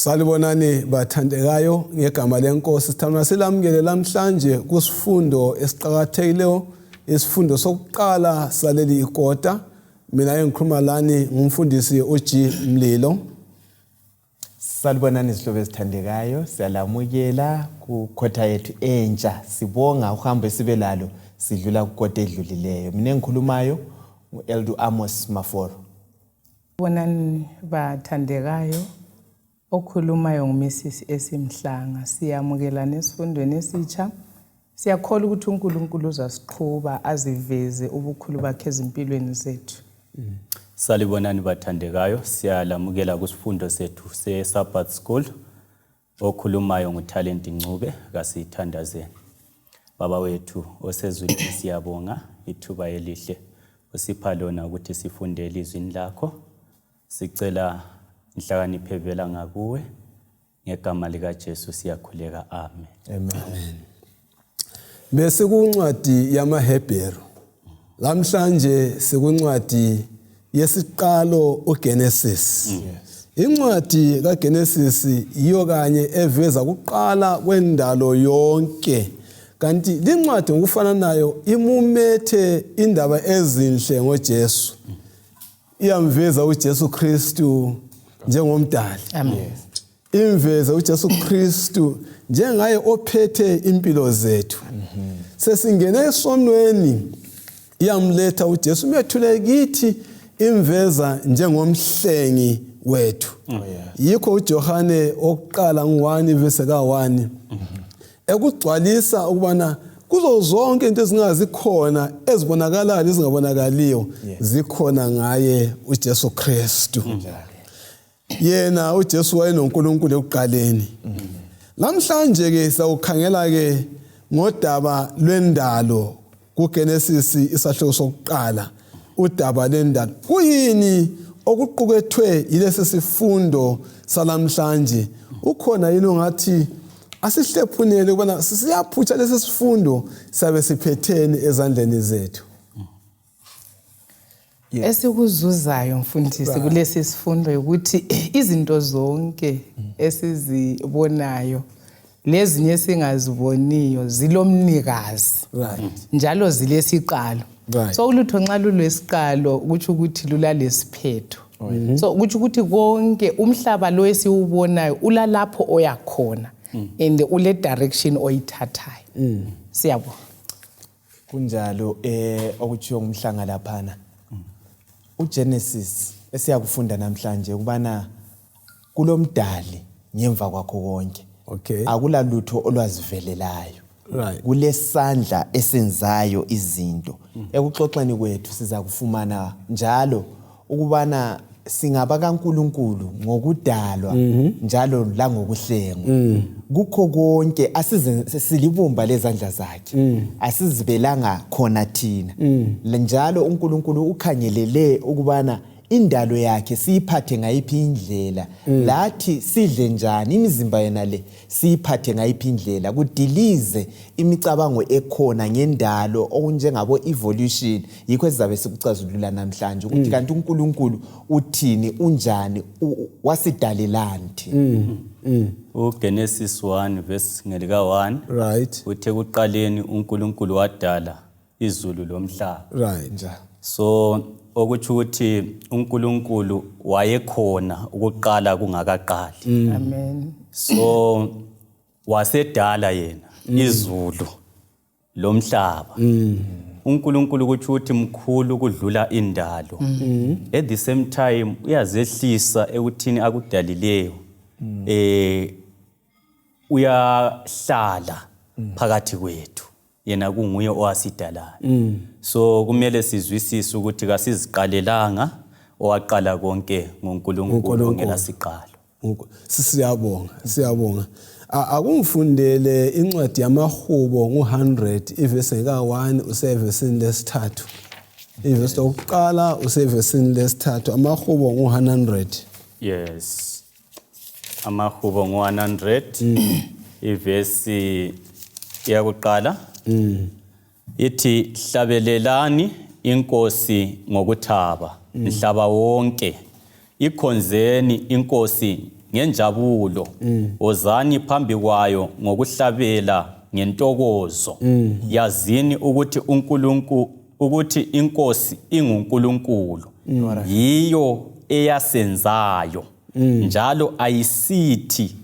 Salibonani bathandekayo ngegama lenkosi sithanda silamukele namhlanje kusifundo esiqhakathekileyo isifundo sokuqala saleli ikota mina engikhuluma lani ngumfundisi uG Mlilo. Salibonani izihlobo ezithandekayo siyalamukela kukhotha yethu entsha sibonga uhambe sibe lalo sidlula kukota edlulileyo mina engikhulumayo uEldu Amos Maforo. Bonani bathandekayo okhulumayo nguMrs Esimhlanga siyamukela nesifundweni esitsha siyakholwa ukuthi uNkulunkulu uzasiqhuba aziveze ubukhulu bakhe ezimpilweni zethu. Salibonani bathandekayo siyalamukela kusifundo sethu se-Sabbath School okhulumayo nguTalent Ncube kasithandazeni. Baba wethu osezulwini siyabonga ithuba elihle usipha lona ukuthi sifunde ilizwi lakho. Sicela inhlakanipho evela ngakuwe ngegama lika Jesu siyakhuleka amen. Amen. Bese kuncwadi yamaHebheru. Lamhlanje sikuncwadi yesiqalo uGenesis. Incwadi kaGenesis iyo kanye eveza kuqala kwendalo yonke. Kanti lincwadi ngokufana nayo imumethe indaba ezinhle ngoJesu. Iyamveza uJesu Kristu njengomdali. Amen. Imveza uJesu Kristu njengaye ophethe impilo zethu. Sesingene esonweni iyamletha uJesu methule kithi imveza njengomhlengi wethu. Yikho uJohane okuqala ngo1 verse ka1 ekugcwalisa ukubana kuzo zonke into ezingazikhona ezibonakalayo ezingabonakaliyo zikhona ngaye uJesu Kristu. Yena uJesu wayenoNkulunkulu ekuqaleni. Namhlanje ke sawukhangela ke ngodaba lwendalo kuGenesis isahluko sokuqala udaba lwendalo. Kuyini okuqukethwe yilesi sifundo salamhlanje? Ukhona yini ongathi asihlephunele ukubana siyaphutsha lesi sifundo sabe siphetheni ezandleni zethu? Esikuzuzayo mfundisi kulesi sifundo ukuthi izinto zonke esizibonayo lezinye singaziboniyo zilomnikazi njalo zilesiqalo. So ulutho nxa lulesiqalo kuthi ukuthi lulalesiphetho. So kuthi ukuthi konke umhlaba lo esiwubonayo ulalapho oyakhona and ule direction oyithathayo. Siyabonga. Kunjalo okuchiyo ngumhlanga laphana. uGenesis esiyakufunda namhlanje kubana kulomdali ngemva kwakho konke. Akula lutho olwazivelelayo. Kulesandla esenzayo izinto. Ekuxoxeni kwethu siza kufumana njalo ukubana singaba kaNkulunkulu ngokudalwa njalo la ngokuhlengwa. Kukho konke silibumba lezandla zakhe. Asizibelanga khona thina. Njalo uNkulunkulu ukhangelele ukubana indalo yakhe siyiphathe ngayiphi indlela. Lathi sidle njani imizimba yena le siyiphathe ngayiphi indlela kudilize imicabango ekhona ngendalo okunjengabo evolution. Yikho esizabe sikucazulula namhlanje ukuthi kanti uNkulunkulu uthini unjani wasidalelani. uGenesis 1 verse ngelika 1 uthe kuqaleni uNkulunkulu wadala izulu lomhlaba. So okuthi ukuthi uNkulunkulu wayekhona ukuqala kungakaqali. Amen. So wasedala yena izulu lomhlaba. uNkulunkulu ukuthi mkhulu kudlula indalo. At the same time uyazehlisa ekuthini akudalileyo. Uyahlala phakathi kwethu. Yena kunguye owasidalayo. So kumele sizwisise ukuthi kasiziqalelanga owaqala konke ngoNkulunkulu ongela siqalo. Siyabonga. Akungifundele incwadi yamaHubo ngo100 ivesi ka1 usevesini lesithathu. Ivesi lokuqala usevesini lesithathu amaHubo ngo100. Yes. amaHubo ngo100 ivesi yakuqala. Ithi hlabelelani inkosi ngokuthaba mhlaba wonke ikhonzeni inkosi ngenjabulo, wozani phambi kwayo ngokuhlabela ngentokozo. Yazini ukuthi iNkosi inguNkulunkulu, yiyo eyasenzayo, njalo ayisithi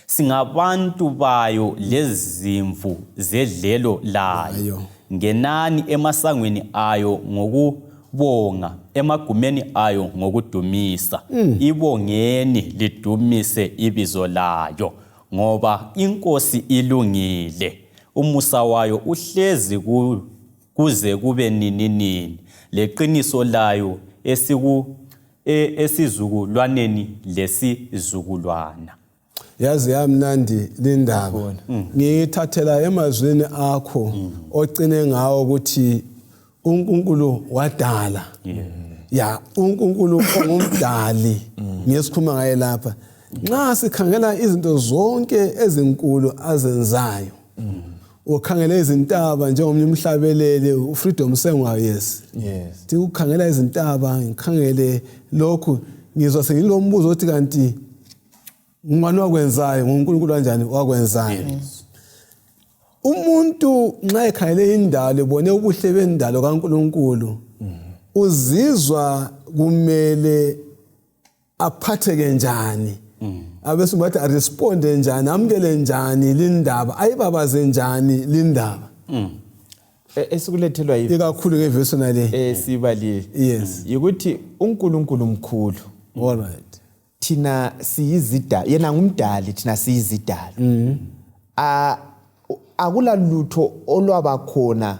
singabantu bayo lezimvu zedlelo layo. Ngenani emasangweni ayo ngokubonga, emagumeni ayo ngokudumisa. Ibongeni lidumise ibizo layo, ngoba iNkosi ilungile, umusa wayo uhlezi kuze kube nini, leqiniso layo esizukulwaneni lesizukulwana. Yazi yamnandi lindaba. Ngithathela emazwini akho ogcine ngawo ukuthi uNkulunkulu wadala. Ya, uNkulunkulu ongumdali. Ngesikhuluma ngaye lapha. Nxa sikhangela izinto zonke ezinkulu azenzayo. Ukhangela izintaba njengomnye umhlabelele uFreedom Sengwa yes. Thi ukhangela izintaba, ngikhangele lokhu, ngizwa sengilombuzo othi kanti ngubani wakwenzayo, nguNkulunkulu kanjani wakwenzayo. Umuntu nxa ekhangele indalo ebone ubuhle bendalo kaNkulunkulu, uzizwa kumele aphatheke njani, abese bathi aresponde njani, amkele njani lindaba, ayibabaze njani lindaba. Esikulethelwa ikakhulu ngevesi nale sibali yes, ukuthi uNkulunkulu mkhulu. all right. Thina siyizidala, yena ngumdali, thina siyizidala. Akula lutho olwaba khona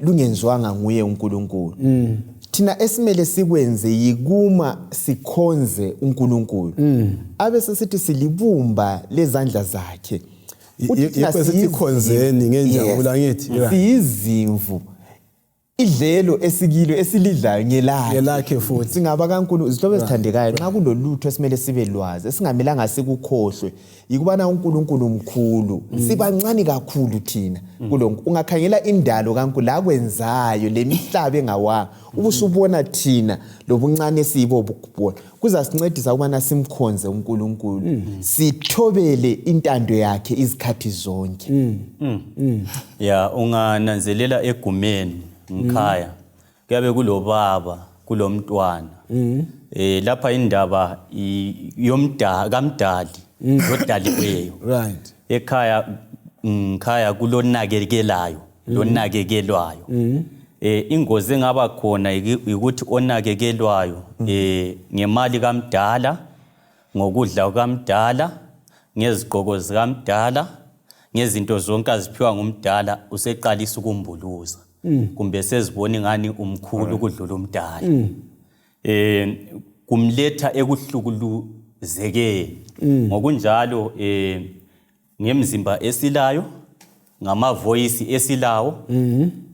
lungenziwanga nguye uNkulunkulu. Thina esimele sikwenze yikuma sikhonze uNkulunkulu. Abese sithi silibumba lezandla zakhe. Yekho sikhonzeni ngenjabulo ngithi siyizimvu, idlelo esikilo esilidlayo ngelakhe futhi. Singaba kaNkulunkulu izihlobo ezithandekayo, nxa kulolutho esimele sibe lwazi esingamelanga sikukhohlwe, yikubana uNkulunkulu mkhulu, sibancane kakhulu thina kulonke. Ungakhangela indalo kaNkulunkulu akwenzayo, lemihlaba engawanga, ubusubona thina lobuncane sibo bukubona. Kuzasincedisa ukubana simkhonze uNkulunkulu, sithobele intando yakhe izikhathi zonke. Ya, ungananzelela egumeni ngikhaya kuyabe kulobaba kulomntwana. Lapha indaba kamdali lodaliweyo. Right. Ekhaya kulonakekelayo, lonakekelwayo. Ingozi engaba khona ukuthi onakekelwayo ngemali kamdala, ngokudla kamdala, ngezigqoko zikamdala, ngezinto zonke aziphiwa ngumdala, useqalisa ukumbuluza. Kumbe sezibona ngani umkhulu kudlula umdala. Kumletha ekuhlukuluzekeni. Ngokunjalo ngemzimba esilayo, ngamavoice esilawo,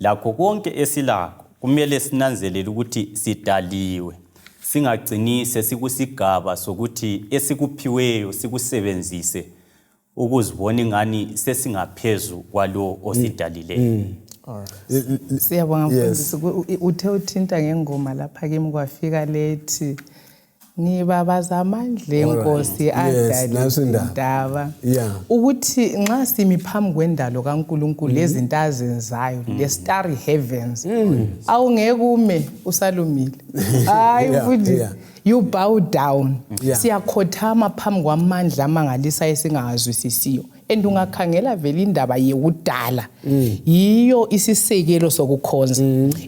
lakho konke esilakho kumele sinanzelele ukuthi sidaliwe. Singagcinise sikusigaba sokuthi esikuphiweyo sikusebenzise ukuzibona ngani sesingaphezu kwalo osidalileyo. Siyabonga mfundisi, uthe uthinta ngengoma lapha kimi kwafika lethi ngibabaza amandla eNkosi adalindaba, ukuthi nxa simi phambi kwendalo kaNkulunkulu lezinto azenzayo, le starry heavens, awungekume usalumile. Hayi mfundisi, you bow down. Siyakhothama phambi kwamandla amangalisa esingawazwisisiyo. Ungakangela vele indaba yekudala yiyo isisekelo sokukhonza.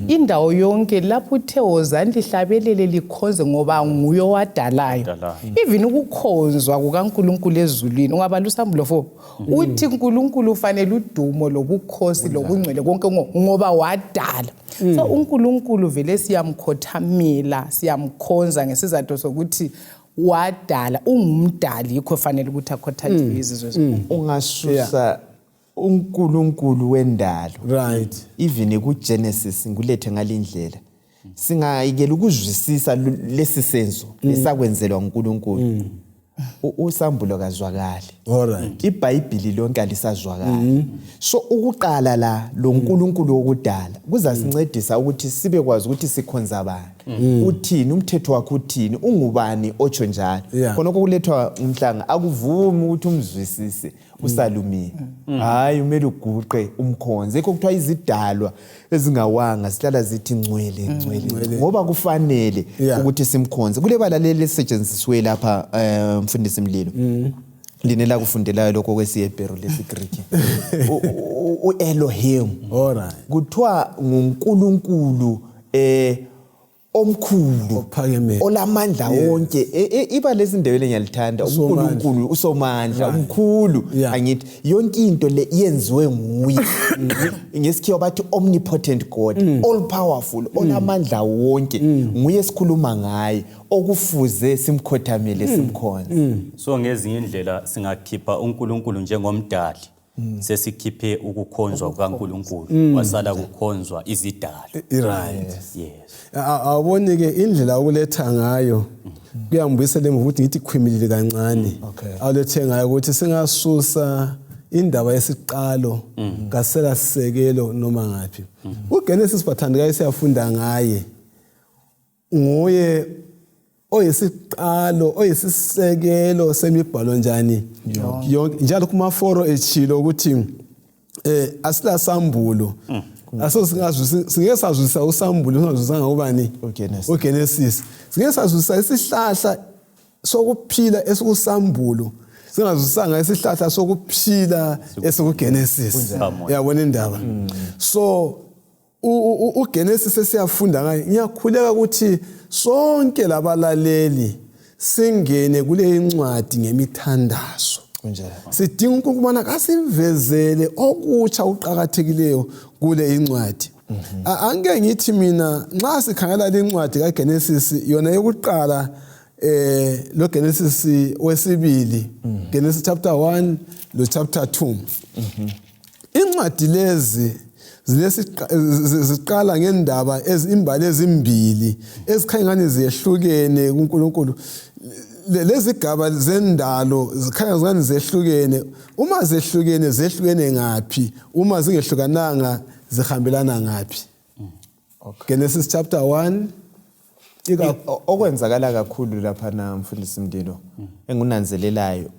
Indawo yonke lapho uthe wozani lihlabelele likhonze ngoba nguye owadalayo. Even ukukhonzwa kukaNkulunkulu ezulwini, ungabala usambulo 4 uthi uNkulunkulu ufanele udumo lobukhosi lobungcwele konke ngoba wadala. So uNkulunkulu vele siyamkhothamela, siyamkhonza ngesizathu sokuthi wadala, ungumdali, yikho fanele ukuthi akhothathwe izizwe. Ungasusa uNkulunkulu wendalo, right, even kuGenesis ngulethe ngalindlela singayikela ukuzwisisa lesi senzo lesakwenzelwa uNkulunkulu. Usambulo kazwakali. All right. iBhayibheli lonke alisazwakali. So ukuqala la lo uNkulunkulu wokudala kuzasincedisa ukuthi sibe kwazi ukuthi sikhonza abantu. uthini umthetho wakho uthini ungubani otsho njalo khona kulethwa umhlanga akuvumi ukuthi umzwisise usalumile hayi umele uguqe umkhonze ekho kuthiwa izidalwa ezingawanga sihlala zithi ngcwele ngoba kufanele ukuthi simkhonze kule bala leli setshenziswe lapha mfundisi Mlilo linela kufundelayo lokho kwesiHebheru lesiGreek uElohim alright kuthiwa nguNkulunkulu omkhulu olamandla wonke iba lesindebele ngiyalithanda uNkulunkulu usomandla umkhulu angithi yonke into le yenziwe nguye ngesikhiwa bathi omnipotent God all powerful olamandla wonke nguye esikhuluma ngaye okufuze simkhothamele simkhonze so ngezinye indlela singakhipha uNkulunkulu njengomdali sesikhiphe ukukhonzwa kukaNkulunkulu wasala kukhonzwa izidalwa right yes awuboni ke indlela ukuletha ngayo kuyangibuyisela emuva ukuthi ngithi khwimilile kancane awulethe ngayo ukuthi singasusa indaba yesiqalo ngasela sisekelo noma ngapi uGenesis bathandikayo siyafunda ngaye nguye oyisiqalo oyisisekelo semibhalo njani yonke njalo kuma foro echilo ukuthi asila sambulo singeke sazwisa usambulo singazwisanga ubani uGenesis singeke sazwisa isihlahla sokuphila esikusambulo singazwisanga isihlahla sokuphila esikuGenesis yabona indaba so uGenesis esiyafunda ngaye ngiyakhuleka ukuthi sonke labalaleli singene kule incwadi ngemithandazo sidinga uNkulunkulu kasivezele okutsha uqhakathekileyo kule incwadi angeke ngithi mina nxa sikhangela le incwadi kaGenesis yona yokuqala lo Genesis wesibili Genesis chapter 1 lo chapter 2 incwadi lezi ziqala ngendaba imbali ezimbili ezikhanya ngani ziyehlukene kuNkulunkulu lezi gaba zendalo zikhanya ngani zehlukene uma zehlukene ngapi uma zingehlukananga zihambelana ngapi Genesis chapter 1 okwenzakala kakhulu lapha na mfundisi Mdilo engunanzelelayo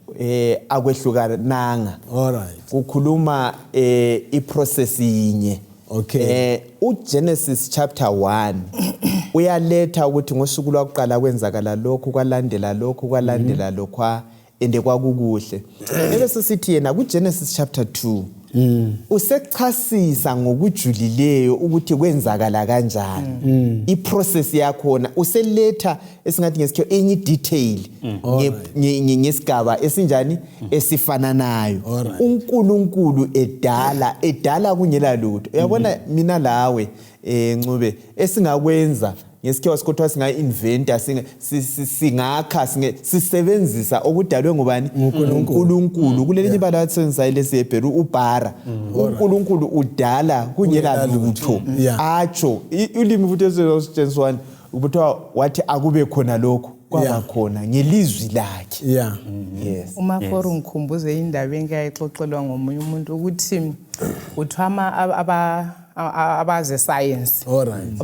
akwehlukananga alright kukhuluma iprocess yinye uGenesis chapter 1 uyaletha ukuthi ngosuku lwakuqala kwenzakala lokho kwalandela lokho ende kwakukuhle bese sithi yena kuGenesis chapter 2 usechasisa ngokujulileyo ukuthi kwenzakala kanjani iprocess yakhona useletha esingathi ngesikho enye detail ngesigaba esinjani esifananayo uNkulunkulu edala kungela lutho uyabona mina lawe Ncube esingakwenza ngesikhiwa sikhothwa singa-inventa singakha sisebenzisa okudalwe ngubani uNkulunkulu kulelinye ibala atsenzisa lesiHebheru ubhara uNkulunkulu udala kungela lutho atsho ulimi futhi esetshenziswana ubuthiwa wathi akube khona lokho kwaba khona ngelizwi lakhe yes umaforo ngikhumbuze indaba engayixoxelwa ngomunye umuntu ukuthi uthwama abaze science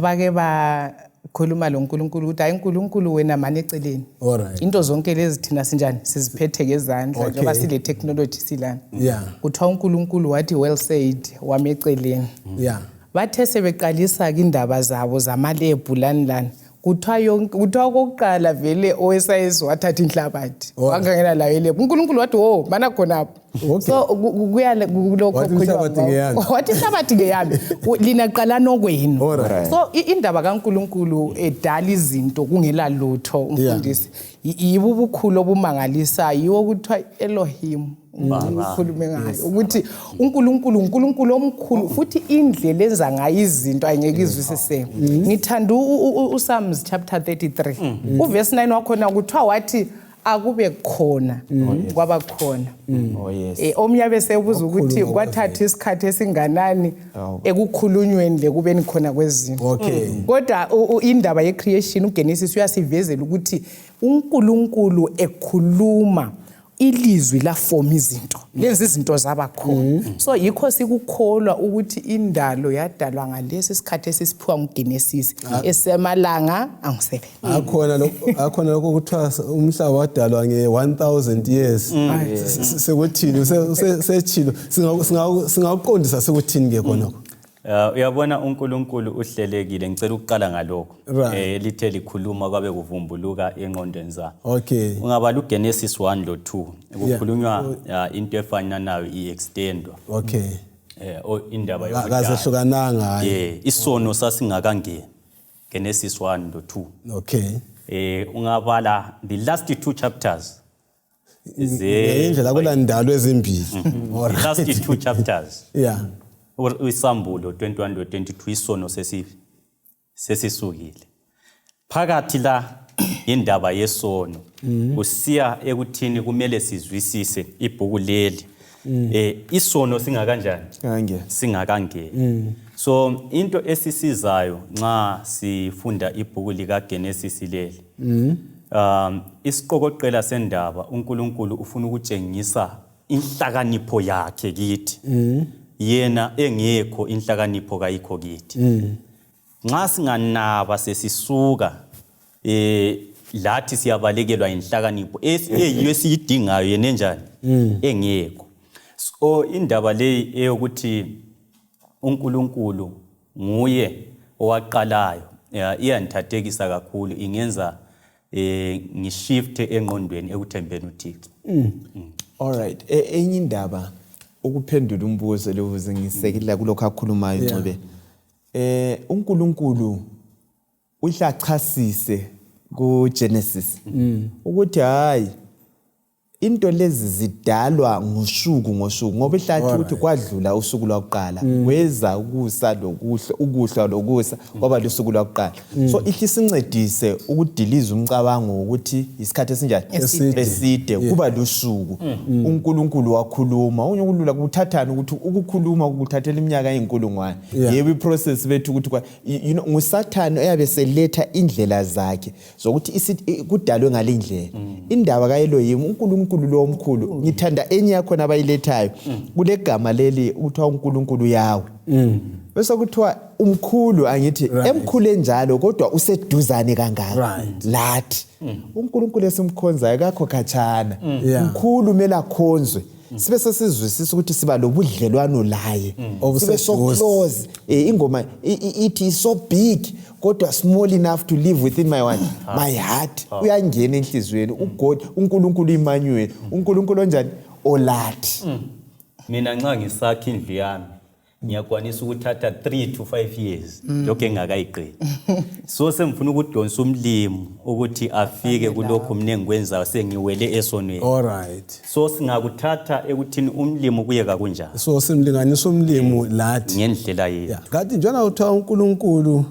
bake bakhuluma lo uNkulunkulu ukuthi hayi uNkulunkulu wena manje eceleni into zonke lezi thina sinjani siziphethe ngezandla njengoba sile technology silana kuthiwa uNkulunkulu wathi well said wami eceleni bathe sebeqalisa indaba zabo zamalebhu lani kuthiwa kokuqala vele owesayensi wathatha inhlabathi wangangena layo elebhu uNkulunkulu wathi wo mana khonapho so kuyale kulokho wathi inhlabathi ngeyami lina qala nokwenu so indaba kaNkulunkulu edala izinto kungela lutho umfundisi yibo ubukhulu obumangalisa yiwo kuthiwa Elohim ukukhulume ngayo ukuthi uNkulunkulu omkhulu futhi indlela enza ngayo izinto ayengeke izwisise ngithanda uPsalms chapter 33 uverse 9 wakhona kuthiwa wathi akube khona kwaba khona omnye bese ubuza ukuthi kwathatha isikhathi esinganani ekukhulunyweni lekubeni khona kwezinto kodwa indaba yecreation uGenesis uyasivezela ukuthi uNkulunkulu ekhuluma ilizwi la form izinto lenza izinto zaba khona so yikho sikukholwa ukuthi indalo yadalwa ngalesi sikhathi esisiphiwa nguGenesis esemalanga angisebenzi akhona lokho kuthiwa umhlaba wadalwa nge-1000 years sekuthini sechilo singawuqondisa sekuthini ke khonokho uyabona uNkulunkulu uhlelekile ngicela ukuqala ngalokho lithe likhuluma kwabe kuvumbuluka engqondweni zakhe okay ungabala uGenesis 1 lo 2 kukhulunywa into efananayo iextendwa okay indaba yokudala akazehlukananga isono sasingakangeni Genesis 1 lo 2 okay ungabala the last 2 chapters indlela kulandalo ezimbili the last 2 chapters yeah Isambulo 21-22 isono sesisukile phakathi la indaba yesono usiya ekuthini kumele sizwisise ibhuku leli isono singakanjani singakangeni so into esisizayo nxa sifunda ibhuku lika Genesis leli isiqokoqela sendaba uNkulunkulu ufuna ukutshengisa inhlakanipho yakhe kithi yena engekho inhlakanipho kayikho kithi nxa singanaba sesisuka lathi siyabalekelwa inhlakanipho eyiyo esiyidingayo yena enjani engekho so indaba leyi eyokuthi uNkulunkulu nguye owaqalayo iyanthathekisa kakhulu ingenza ngishift engqondweni ekuthembeni uThixo all right enye indaba ukuphendula umbuzo lo ukuze ngisekela kulokho akhulumayo Ncube uNkulunkulu uhlachasise kuGenesis ukuthi hayi into lezi zidalwa ngosuku ngoba ihlathi ukuthi kwadlula usuku lokuqala weza ukusa ukuhla lokusa kwaba lusuku lokuqala so ihlisincedise ukudiliza umcabango ukuthi isikhathi esinjani eside kuba lusuku uNkulunkulu wakhuluma uNkulunkulu kuthathana ukuthi ukukhuluma ukuthathela iminyaka eyinkulungwane yebo iprocess bethu ukuthi nguSathane oyabe seletha indlela zakhe zokuthi kudalwe ngalindlela indaba kaElohim uNkulunkulu lo omkhulu ngithanda enye yakho nabayilethayo kule gama leli uthiwa uNkulunkulu yawe bese kuthiwa umkhulu angithi emkhulu enjalo kodwa useduzane kangaka lathi uNkulunkulu esimkhonzayo akakho khatshana umkhulu mele akhonzwe sibe sesizwisisa ukuthi siba lobudlelwano laye sibe so close ingoma ithi so big kodwa small enough to live within my heart uyangena enhlizweni uGod uNkulunkulu Emmanuel uNkulunkulu onjani olathi mina nxa ngisakha indlu yami ngiyakwanisa ukuthatha 3 to 5 years lokho engakayiqedi so semfuna ukudonsa umlimo ukuthi afike kulokho mina engikwenzayo sengiwele esonweni all right so singakuthatha ekuthini umlimo kuyeka kunjani so simlinganisa umlimo lathi ngendlela yethu kanti njalo uthiwa uNkulunkulu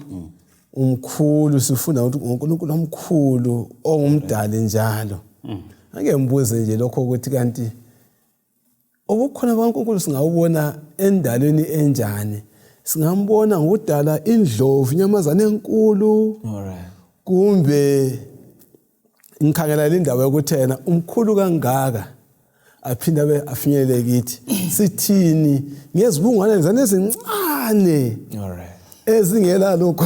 umkhulu sifunda ukuthi uNkulunkulu omkhulu ongumdali njalo ake ngibuze nje lokho ukuthi kanti okukhona kwaNkulunkulu singawubona endalweni enjani singambona ngokudala indlovu inyamazana enkulu kumbe ngikhangela indaba yokuthi yena umkhulu kangaka aphinda afinyelele kithi sithini ngezibungwana lezana ezincane ezingela lokho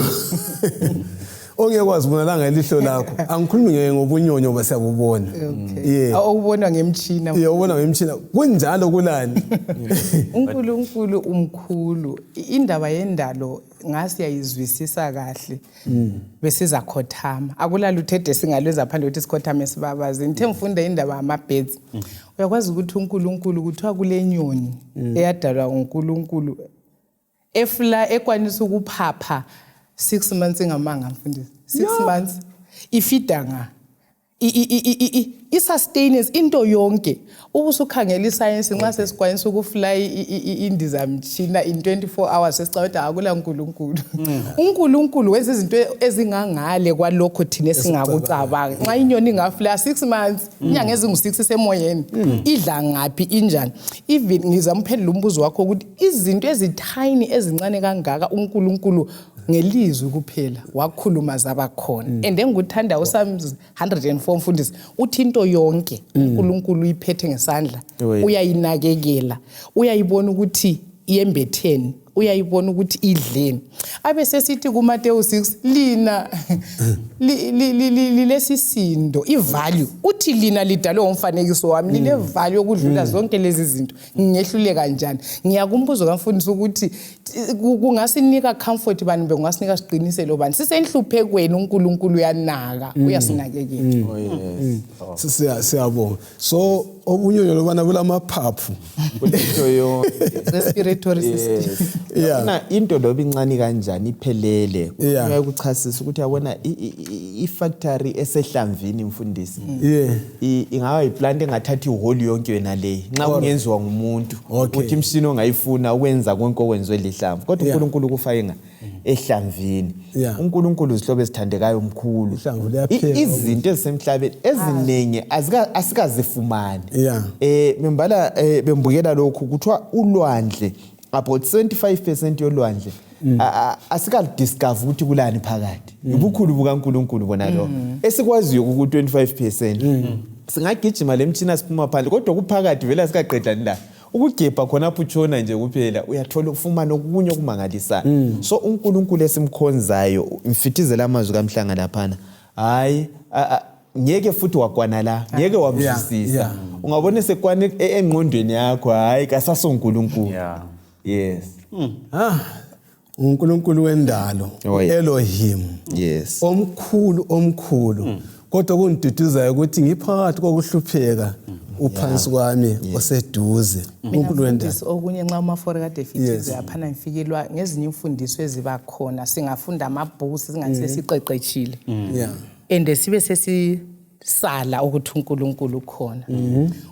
ongekwazi ubona ngelihlo lakho angikhulumi ngobunyonyo basiyabubona awubona ngemtshina ubona ngemtshina kunjalo kulani uNkulunkulu umkhulu indaba yendalo ngasi yayizwisisa kahle besiza khothama akulaluthethe singalweza phandle ukuthi sikhothame sibabazi ngithe ngifunda indaba yamabirds uyakwazi ukuthi uNkulunkulu kuthiwa kulenyoni eyadalwa uNkulunkulu efla ekwanisa ukuphapha 6 months ngamanga mfundisi 6 months ifidanga i-sustainance into yonke ubusukhangela iscience nxa sesikwanisa ukufly indizamtshina in 24 hours sesicabanga akula uNkulunkulu uNkulunkulu wenza izinto ezingangale kwalokho thina singakucabanga nxa inyoni ingafly 6 months inyanga ezingu6 semoyeni idla ngapi injani even ngizamphendula umbuzo wakho ukuthi izinto ezitiny ezincane kangaka uNkulunkulu ngelizwi kuphela wakhuluma zabakhona and engikuthanda uSpms 104 mfundisi uthi into yonke uNkulunkulu uyiphethe ngesandla uyayinakekela uyayibona ukuthi iyembetheni uyayibona ukuthi idleni abe sesithi kuMateyu 6 lina lilesisindo ivalue uthi lina lidalwe umfanekiso wami lile value okudlula zonke lezi zinto ngiyehlule kanjani ngiyakumbuza kamfundisi ukuthi kungasinika comfort bani bengasinika siqiniselo bani sisenhluphekweni uNkulunkulu uyanaka uyasinakekela siyabonga so obunyonyo lobana bulamaphaphu kulento yonke respiratory system yabona into loba incane kanjani iphelele uyakuchasisa ukuthi yabona ifactory esehlamvini mfundisi ingaba yiplant engathathi iholi yonke yona le nxa kungenziwa ngumuntu ukuthi imshini ongayifuna ukwenza konke okwenziwe lihlamvu kodwa uNkulunkulu kufayinga ehlamvini uNkulunkulu izihlobo ezithandekayo omkhulu izinto ezisemhlabeni ezinengi asikazifumani membala bembukela lokhu kuthiwa ulwandle about 75% yolwandle asikadiscover ukuthi kulani phakathi ubukhulu bukaNkulunkulu bona lo esikwaziyo ku 25% singagijima lemtshina siphuma phandle kodwa kuphakathi vele asikaqedani la ukugebha khona apho utshona nje kuphela uyathola ufumana okunye okumangalisayo so uNkulunkulu esimkhonzayo mfitizela amazwi kaMhlanga laphana hayi ngeke futhi wakwana la ngeke wabusisisa ungabona sekwane engqondweni yakho hayi kasaso uNkulunkulu yes uNkulunkulu wendalo Elohim yes omkhulu kodwa kundiduduzayo ukuthi ngiphakathi kokuhlupheka uphansi kwami oseduze uNkulunkulu wendalo okunye nxa umafore kade efitize yaphana ngifikelwa ngezinye imfundiso eziba khona singafunda amabhuku singathi siqeqetshile ende sibe sesisala ukuthi uNkulunkulu khona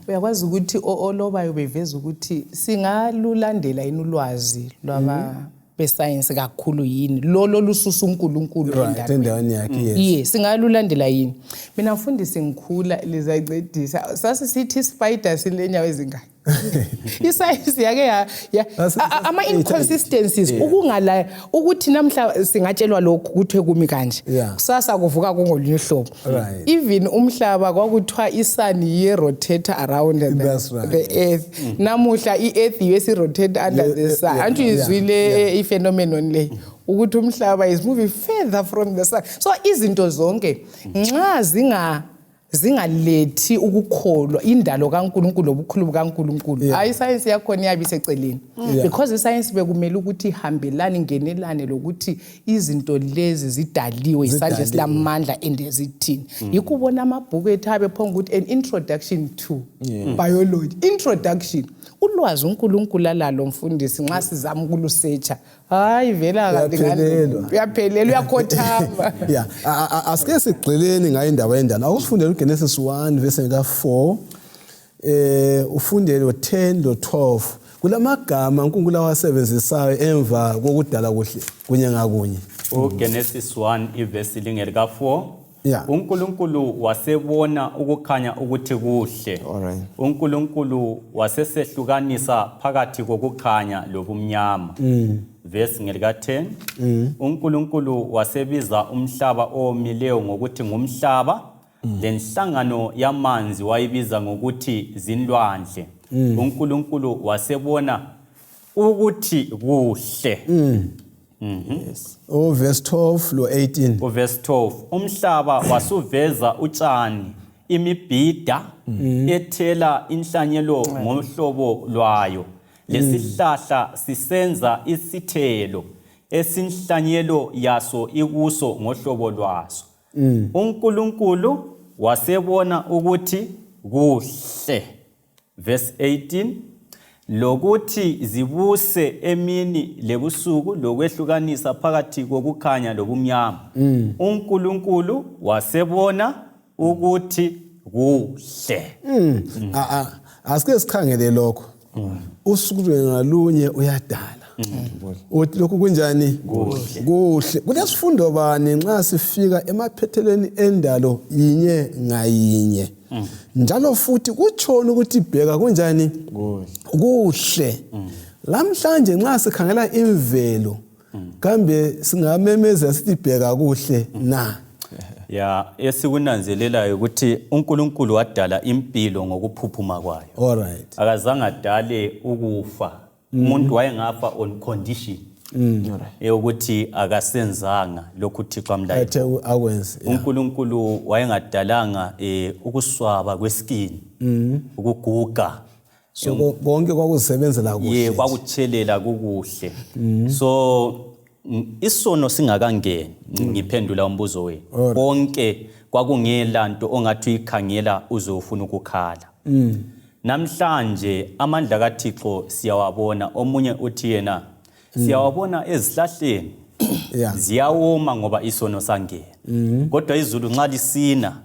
uyakwazi ukuthi olobayo beveza ukuthi singalulandela inulwazi lwaba bescience kakhulu yini lolo lususa uNkulunkulu endaweni yakhe singalulandela yini mina mfundisi ngikhula lizayincedisa sasithi spider silenyawo ezingaki iscience yake ama inconsistencies ukungala ukuthi namhla singatshelwa lokho kuthwe kumi kanje kusasa kuvuka kungolunye uhlobo even umhlaba kwakuthiwa isun ye rotate around the earth namuhla iEarth yesi rotate under the sun antu izwile iphenomenon le ukuthi umhlaba is moving further from the sun so izinto zonke nxa zingalethi ukukholwa indalo kaNkulunkulu obukhulu bukaNkulunkulu hayi science yakho niyabi seceleni because science bekumele ukuthi ihambelane ingenelane lokuthi izinto lezi zidaliwe isandla silamandla endezithini yikho ubona amabhuku ethabe phonga ukuthi an introduction to biology introduction ulwazi uNkulunkulu alalo mfundisi nxa sizama ukulusearcha hayi vela kanti uyaphelela uyakhothama asike sigxileni ngayo indaba yendalo awusifundele uGenesis 1 verse 4 ufundele 10 lo12 kulamagama uNkulunkulu awasebenzisayo emva kokudala kuhle kunye ngakunye uGenesis 1 iverse lingelika 4 uNkulunkulu wasebona ukukhanya ukuthi kuhle uNkulunkulu wasesehlukanisa phakathi kokukhanya lobumnyama verse ngelika 10 uNkulunkulu wasebiza umhlaba omileyo ngokuthi ngumhlaba lenhlangano yamanzi wayibiza ngokuthi zinlwandle uNkulunkulu wasebona ukuthi kuhle verse 12 lo 18 verse 12 umhlaba wasuveza utshani imibhida ethela inhlanyelo ngohlobo lwayo lesihlahla sisenza isithelo esinhlanyelo yaso ikuso ngohlobo lwaso uNkulunkulu wasebona ukuthi kuhle verse 18 lokuthi zibuse emini lebusuku lokwehlukanisa phakathi kokukhanya lobumnyama uNkulunkulu wasebona ukuthi kuhle asike sikhangele lokho usuku ngalunye uyadala uthi lokho kunjani kuhle kulesifundo bani nxa sifika emaphethelweni endalo yinye ngayinye njalo futhi kutshona ukuthi ibheka kunjani kuhle lamhlanje nxa sikhangela imvelo kambe singamemeza sithi bheka kuhle na. Ya esikunanzelelayo ukuthi uNkulunkulu wadala impilo ngokuphuphuma kwayo. Alright. Akazange adale ukufa. Umuntu wayengafa on condition. Ukuthi akasenzanga lokhu Thixo amlayo. Athe akwenze. uNkulunkulu wayengadalanga ukuswaba kweskin, ukuguga. So konke kwakusebenzela kuhle. Ye kwakuthelela kukuhle. So isono singakangeni ngiphendula umbuzo wenu. Konke kwakungela nto ongathi uyikhangela uzofuna ukukhala. Namhlanje amandla kaThixo siyawabona. Omunye uthi yena siyawabona ezihlahleni ziyawoma ngoba isono sangena. Kodwa izulu nxa lisina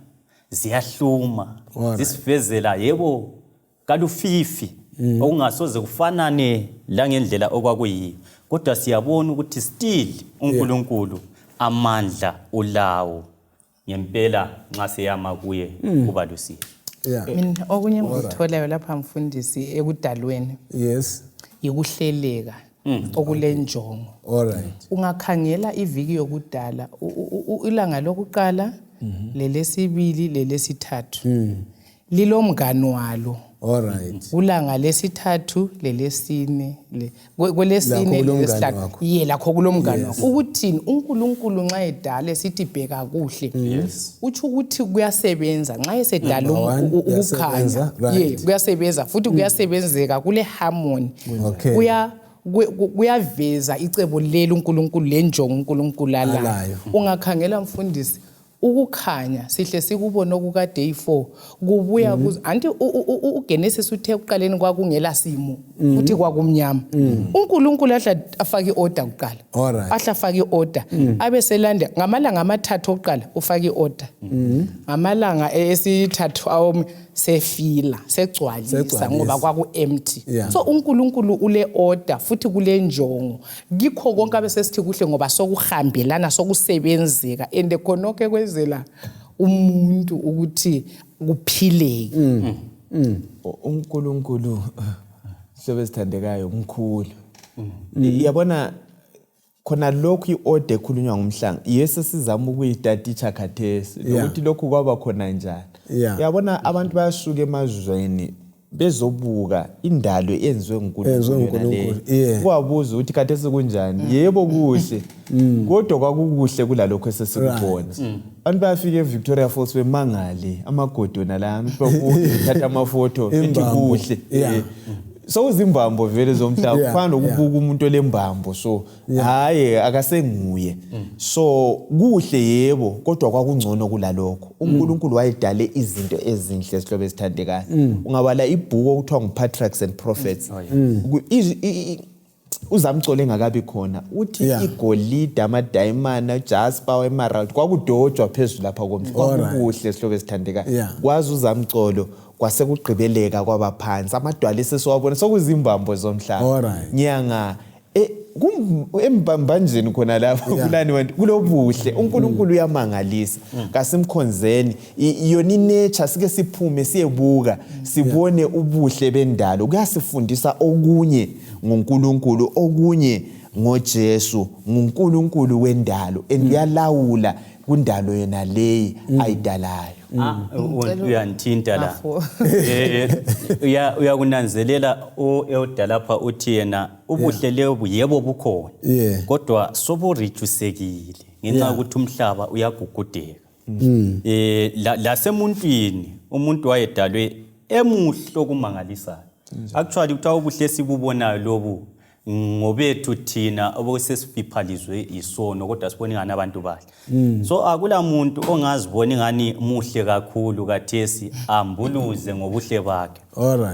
ziyahluma, zisivezela yebo kalufifi okungasoze kufanane la ngendlela okwakuyiyo. Kodwa siyabona ukuthi still uNkulunkulu amandla ulawo ngempela nxa siyama kuye kuba lusizi. Mina okunye ngikutholayo lapha mfundisi ekudalweni. Yes. Ikuhleleka okulenjongo. Alright. Ungakhangela iviki yokudala ilanga lokuqala lelesibili lelesithathu. Lilomngani walo. Alright. Ulanga lesithathu lelesine kwelesine lesithathu lakho kulomngani wakho. Ukuthini uNkulunkulu nxa edala sithi bheka kuhle. Uthi ukuthi kuyasebenza nxa esedala ukukhanya. Kuyasebenza futhi kuyasebenzeka kule harmony. Kuyaveza icebo leli uNkulunkulu lenjongo uNkulunkulu alayo. Ungakhangela mfundisi ukukhanya sihle sikubona okuka day 4 kubuya kuze anti uGenesis uthe kuqaleni kwakungela simo futhi kwakumnyama. uNkulunkulu ahla afaka iorder kuqala. Ahla afaka iorder abe selanda ngamalanga amathathu oqala ufaka iorder. Ngamalanga esithathu awom sefila segcwalisa ngoba kwaku empty. So uNkulunkulu ule order futhi kule njongo ngikho konke abesesithi kuhle ngoba sokuhambelana sokusebenzeka ende khononke kwezela umuntu ukuthi kuphileke. uNkulunkulu sebesithandekayo umkhulu. Yabona khona lokhu iorder ekhulunywa ngomhlanga Yesu sizama ukuyitaticha khathesi ukuthi lokhu kwaba khona njani. Yabona abantu bayasuka emazweni bezobuka indalo eyenziwe nguNkulunkulu. Kwabuza ukuthi khathesi kunjani. Yebo kuhle. Kodwa kwakukuhle kulalokho esesikubona. Abantu bayafika eVictoria Falls bemangale amagodona la bathatha amafoto ethi kuhle. So uzimbambo vele zomhlaba kufana nokubuka umuntu olembambo so hayi akasenguye. So kuhle yebo kodwa kwakungcono kulalokho. uNkulunkulu wayedale izinto ezinhle esihlobo esithandekayo. Ungabala ibhuku okuthiwa nguPatriarchs and Prophets. Uzamcolo engakabi khona uthi igolide amadayimana ujasper emerald kwakudojwa phezulu lapha komhlaba. Kwakuhle esihlobo esithandekayo. Kwazi uzamcolo kwasekugqibeleka kwabaphansi amadwala sesiwabona sokuzimbambo zomhlaba. Nyanga embambanjeni khona lapho kulani kulobuhle uNkulunkulu uyamangalisa. Kasimkhonzeni yona inature sike siphume siyebuka sibone ubuhle bendalo. Kuyasifundisa okunye ngoNkulunkulu okunye ngoJesu nguNkulunkulu wendalo uyalawula kundalo yena leyi ayidalayo. Uyanthinta la. Uyakunanzelela odalapha uthi yena ubuhle lebu yebo bukhona. Kodwa soburedusekile ngenxa ukuthi umhlaba uyagugudeka. Lasemuntwini umuntu wayedalwe emuhlo kumangalisayo. Actually uthawu ubuhle sibubonayo lobu ngobethu thina obosesiphalizwe isono kodwa sibona ngani abantu bahle. So akula muntu ongazibona ngani muhle kakhulu kathesi ambuluze ngobuhle bakhe.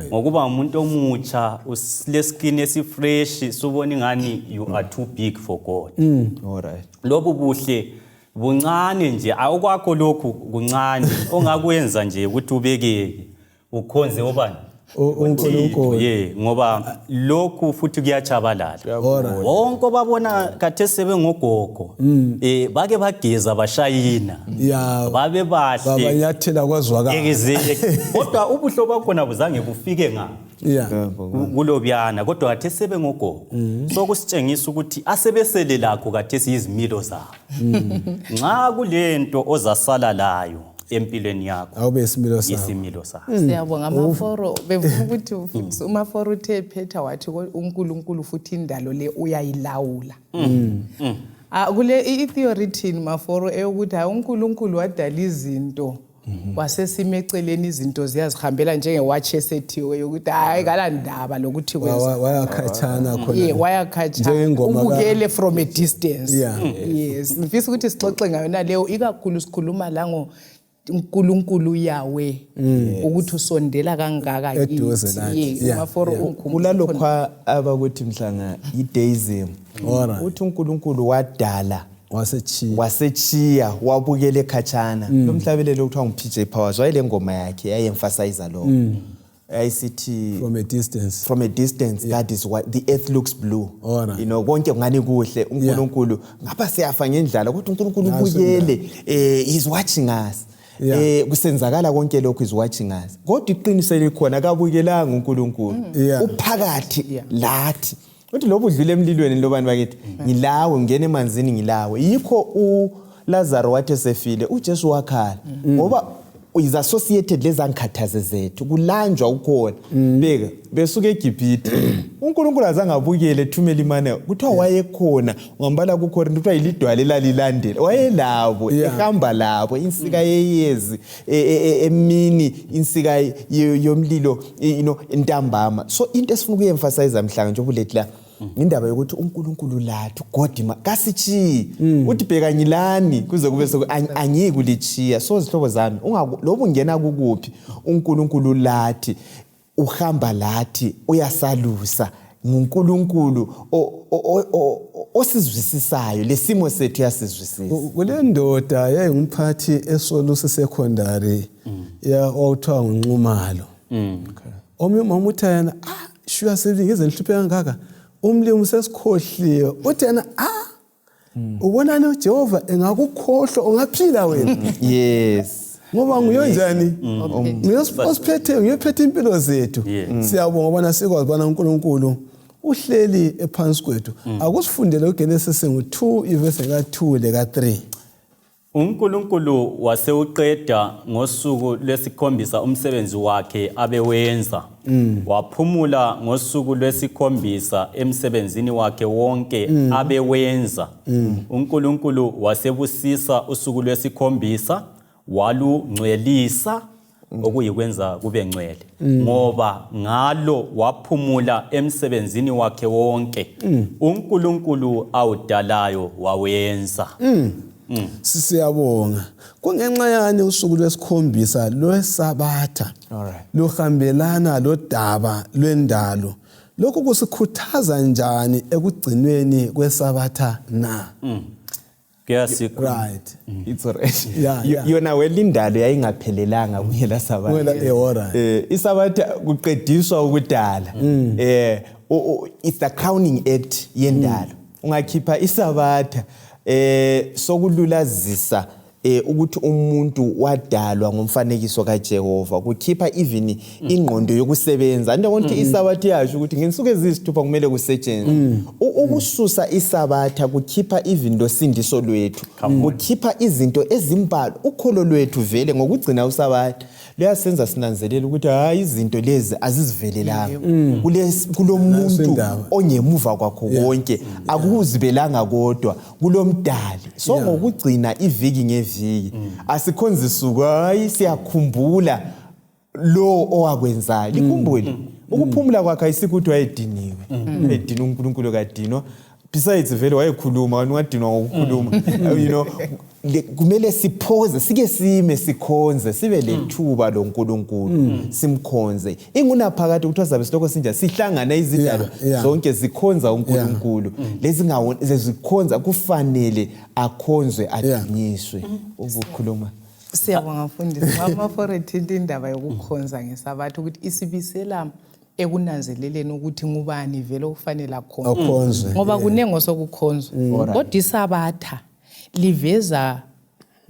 Ngokuba umuntu omutsha usileskin esifresh subona ngani you are too big for God. Lobu buhle buncane nje awukwakho lokhu kuncane ongakwenza nje ukuthi ubekeke ukhonze obani uNkulunkulu ngoba lokhu futhi kuyachabalala. Wonke babona khathesi sebengogogo bake bageza bashayina babe bahle babanyathela kwazwakala. Kodwa ubuhlo bakhona buzange bufike ngapha. kulobiyana kodwa kade sebe ngogogo so kusitshengisa ukuthi asebesele lakho kade siyizimilo zabo nxa kulento ozasala layo empilweni yakho awube isimilo sakho isimilo sakho siyabonga amaforo befuna ukuthi umaforo uthe phetha wathi uNkulunkulu futhi indalo le uyayilawula kule i-theory thini maforo eyokuthi uNkulunkulu wadala izinto wasesimeceleni izinto ziyazihambela njengewatch esethiwe yokuthi hayi kalandaba lokuthi wayakhathana khona wayakhathana ubukele from a distance yes ngifisa ukuthi sixoxe ngayo naleyo ikakhulu sikhuluma la uNkulunkulu yawe ukuthi usondela kangaka eduze maforo kulalokho abakuthi mhlanga i-deism uthi uNkulunkulu wadala wasechiya wabukele khatshana lo mhlabelelo kuthiwa nguPJ Powers wayele ngoma yakhe yayemphasize lo ayisithi from a distance that is what the earth looks blue you know konke ngani kuhle uNkulunkulu ngapha siyafa ngendlala kodwa uNkulunkulu ubukele he's watching us kusenzakala konke lokho is watching us kodwa iqiniso likhona kabukelanga uNkulunkulu uphakathi lathi uthi lobu udlule emlilweni lobani bakithi ngilawe ngene emanzini ngilawe yikho uLazaro wathi sefile uJesu wakhala ngoba is associated lezankhathaze zethu kulanjwa ukhona beka besuka eGibhithe uNkulunkulu azange abukele thumela imane kuthiwa wayekhona ngambala kuKorinte kuthiwa ilidwala elalilandela wayelabo ehamba labo insika yeyezi emini insika yomlilo intambama so into esifuna ukuyemphasize mhlanga nje obulethi la indaba yokuthi uNkulunkulu lathu God kasichi uthi bheka ngilani kuze kube angikulichiya so zihlobo zami lobu ngena kukuphi uNkulunkulu lathi uhamba lathi uyasalusa nguNkulunkulu osizwisisayo lesimo sethu yasizwisisa kule ndoda yayingumphathi eSolusi secondary okuthiwa nguNxumalo omnye mama uthi yena shuya selingize lihluphe kangaka umlimi sesikhohliwe uthi yena ubona lo Jehova engakukhohlwa ungaphila wena yes ngoba nguyonjani ngiyosiphethe ngiyophethe impilo zethu siyabonga bona sikwazi bona uNkulunkulu uhleli ephansi kwethu akusifundele uGenesis ngo2 ivesi ka2 leka3 uNkulunkulu wasewuqeda ngosuku lwesikhombisa umsebenzi wakhe abewenza waphumula ngosuku lwesikhombisa emsebenzini wakhe wonke abewenza uNkulunkulu wasebusisa usuku lwesikhombisa walungcwelisa okuyikwenza kube ngcwele ngoba ngalo waphumula emsebenzini wakhe wonke uNkulunkulu awudalayo wawenza sisiyabonga kungenxa yani usuku lwesikhombisa lweSabbatha luhambelana lodaba lwendalo lokho kusikhuthaza njani ekugcinweni kweSabbatha na right it's alright yona welindalo yayingaphelelanga kungela Sabbatha iSabbatha kuqediswa ukudala it's the crowning act yendalo ungakhipha iSabbatha sokululazisa ukuthi umuntu wadalwa ngomfanekiso kaJehova kukhipha even ingqondo yokusebenza nto konke iSabbatha yasho ukuthi ngensuku ezisithupha kumele kusetshenzwe ukususa iSabbatha kukhipha even losindiso lwethu kukhipha izinto ezimbalwa ukholo lwethu vele ngokugcina uSabbatha luyasenza sinanzelela ukuthi hayi izinto lezi azizivelelanga kulomuntu ongemuva kwakho konke akuzibelanga kodwa kulomdali so ngokugcina iviki ngeviki asikhonza isuku hayi siyakhumbula lo owakwenzayo likhumbule ukuphumula kwakhe ayisikuthi wayediniwe edina uNkulunkulu kadinwa besides vele wayekhuluma wanwadinwa ngokukhuluma you know kumele siphoze sike sime sikhonze sibe lethuba loNkulunkulu simkhonze ingunaphakade ukuthi azabe siloko sinja sihlangana izidalo zonke zikhonza uNkulunkulu lezikhonza kufanele akhonzwe adinyiswe ukukhuluma siyabonga mfundisi mama forethinta indaba yokukhonza ngeSabbatha ukuthi isibisela ekunanzeleleni ukuthi ngubani vele ufanele akhonzwe ngoba kunengo sokukhonzwa kodwa iSabbatha liveza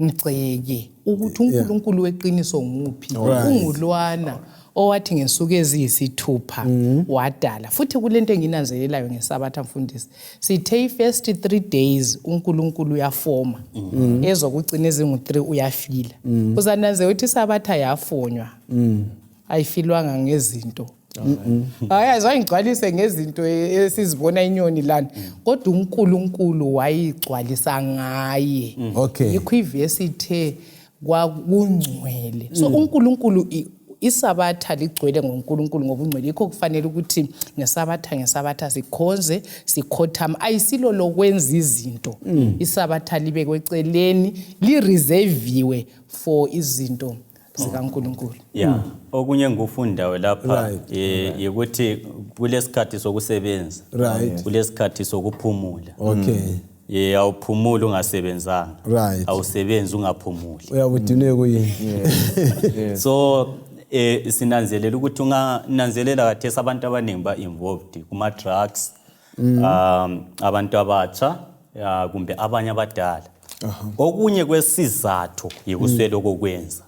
ngiceke ukuthi uNkulunkulu weqiniso nguphi ungulwana owathi ngesuku eziyisithupha wadala. Futhi kulento enginanzelelayo ngeSabatha mfundisi, sithe first 3 days uNkulunkulu uyafoma, ezokugcina ezingu3 uyafila. Uzananze ukuthi iSabatha yafonywa, ayifilwanga ngezinto. Hayi azayigcwalise ngezinto esizibona inyoni lana, kodwa uNkulunkulu wayigcwalisa ngaye. Yikho ivesi ithe kwakungcwele. So uNkulunkulu iSabatha ligcwele ngoNkulunkulu ngobungcwele. Yikho kufanele ukuthi ngeSabatha sikhonze, sikhothama. Ayisilo lokwenza izinto. iSabatha libe kweceleni, lireserviwe for izinto zikaNkulunkulu. Okunye ngufundayo lapha ukuthi kulesikhathi sokusebenza, kulesikhathi sokuphumula. Awuphumuli ungasebenzanga, awusebenzi ungaphumuli. Uyabudinwe kuyini? So sinanzelela ukuthi ungananzelela kathesi abantu abaningi ba-involved kuma-drugs, abantu abatsha kumbe abanye abadala. Okunye kwesizathu yikuswela okokwenza.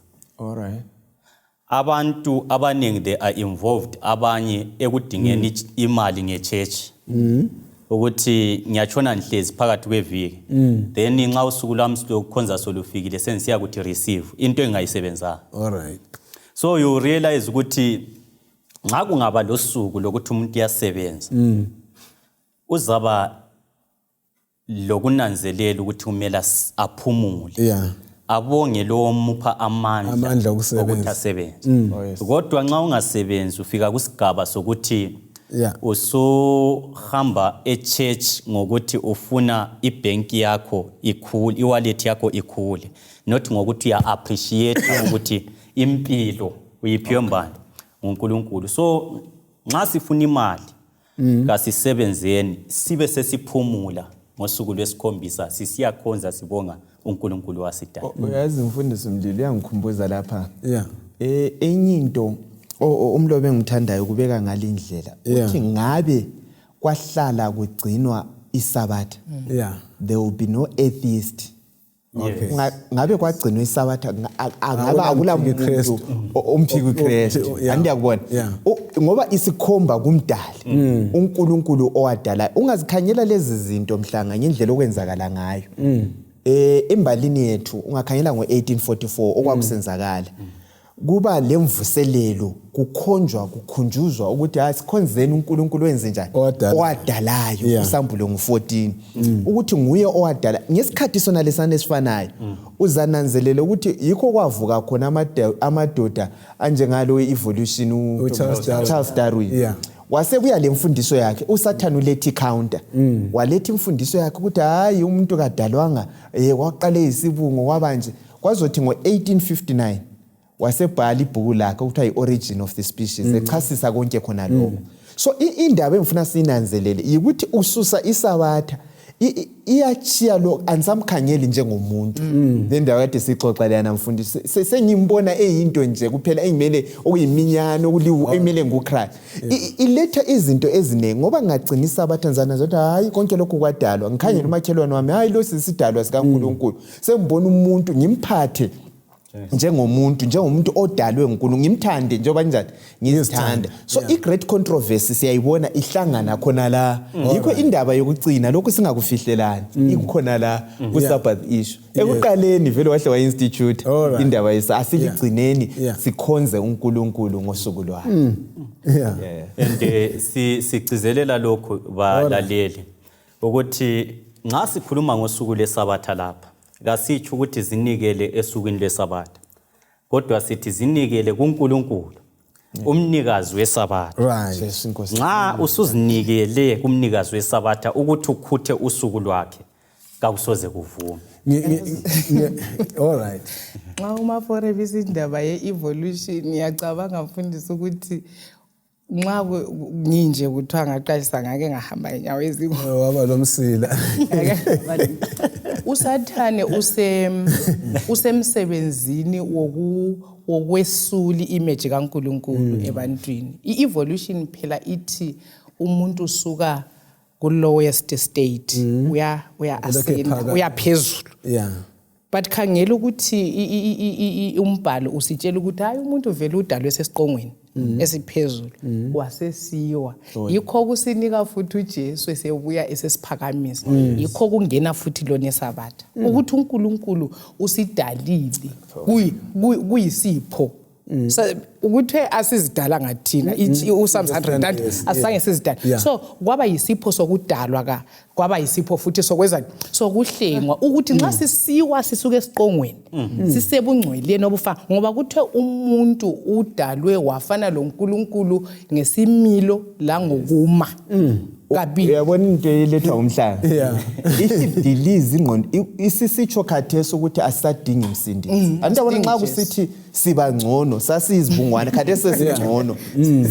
Abantu abaningi they are involved, abanye ekudingeni imali nge-church. Ukuthi ngiyatshona nhlezi phakathi kweviki, then nxa usuku lwami lokukhonza solufikile sengisiya kuthi receive into engayisebenzanga. So you realize ukuthi nxa kungaba losuku lokuthi umuntu uyasebenza, uzaba lokunanzelela ukuthi kumele aphumule, abonge lo mupha amandla ukuthi asebenze. Kodwa nxa ungasebenzi ufika kusigaba sokuthi usuhamba e-church ngokuthi ufuna ibank yakho ikhule, iwallet yakho ikhule, not ngokuthi uya-appreciate ukuthi impilo uyiphiwe mbani uNkulunkulu. So nxa sifuna imali kasisebenzeni sibe sesiphumula ngosuku lwesikhombisa sisiyakhonza sibonga uNkulunkulu wasidala. Uyazi mfundisi Mdili uyangikhumbuza lapha. Enye into umlobe engithandayo kubeka ngalindlela uthi ngabe kwahlala kugcinwa iSabatha, there will be no atheist. Ngabe kwagcinwa iSabatha angaba akula muntu omphiki uKristu. Andiyakubona ngoba isikhomba kumdali uNkulunkulu owadala. Ungazikhanyela lezi zinto mhlanga ngendlela okwenzakala ngayo. Embalini yethu ungakhanyela ngo1844 okwakusenzakala, kuba lemvuselelo, kukhonjwa kukhunjuzwa ukuthi asikhonzeni uNkulunkulu wenze njani owadalayo. Isambulo ngo14 ukuthi nguye owadala. Ngesikhathi sona lesana esifanayo uzananzelela ukuthi yikho kwavuka khona amadoda anjengalo evolution uCharles Darwin. Wasebuya lemfundiso yakhe, uSathane ulethi counter, waletha imfundiso yakhe ukuthi hayi umuntu kadalwanga waqale isibungo kwabanje. Kwazothi ngo1859 wasebhala ibhuku lakhe ukuthi i-Origin of the Species, echasisa konke khona lokho. So indaba engifuna sinanzelele ukuthi ususa iSabatha iyachiya lo ansamkhangeli njengomuntu. Le ndawo kade sixoxa lana mfundisi sengimbona eyinto nje kuphela engimele okuyiminyano emele nguChrist. Iletha izinto ezinengi ngoba ngagcina iSabatha nzana zothi hayi konke lokho kwadalwa. Ngikhanyela umakhelwane wami, hayi lo sisidalwa sikaNkulunkulu. Sengibona umuntu ngimphathe njengomuntu odalwe uNkulunkulu, ngimthande njengoba njani ngizithanda. So i-great controversy siyayibona ihlangana khona la. Yikho indaba yokucina lokho singakufihlelani ikhona la ku Sabbath issue. Ekuqaleni vele wahle wa-institute indaba asiligcineni sikhonze uNkulunkulu ngosuku lwakhe. And sigcizelela lokho balaleli ukuthi nxa sikhuluma ngosuku leSabatha lapha kasitsho ukuthi zinikele esukwini leSabatha, kodwa sithi zinikele kuNkulunkulu umnikazi weSabatha. Nxa usuzinikele kumnikazi weSabatha ukuthi ukhuthe usuku lwakhe kakusoze kuvume. All right. Nxa umafore bisindaba ye-evolution yacabanga mfundisi ukuthi nxa nginje kuthiwa ngaqalisa ngake ngahamba inyawo ezingu waba lomsila. uSathane usemsebenzini wokwesula image kaNkulunkulu ebantwini. I-evolution phela ithi umuntu usuka ku lowest state uya ascend uya phezulu. but khangela ukuthi umbhalo usitshela ukuthi hayi umuntu vele udalwe sesiqongweni esiphezulu wasesiwa yikho kusinika futhi uJesu esebuya esesiphakamisa yikho kungena futhi lona eSabatha ukuthi uNkulunkulu usidalile kuyisipho ukuthi asizidala ngathina uPsalms 100 asange sizidala so kwaba yisipho sokudalwa kwaba yisipho futhi sokwenza sokuhlengwa ukuthi nxa sisiwa sisuke esiqongweni sisebungcweleni obufa ngoba kuthe umuntu udalwe wafana loNkulunkulu ngesimilo la ngokuma kabili uyabona into elethwa umhlanga isidiliza ingqondo isisitsho khathesi ukuthi asisadingi umsindisi andabona nxa kusithi siba ngcono sasizibungwane khathesi sesingcono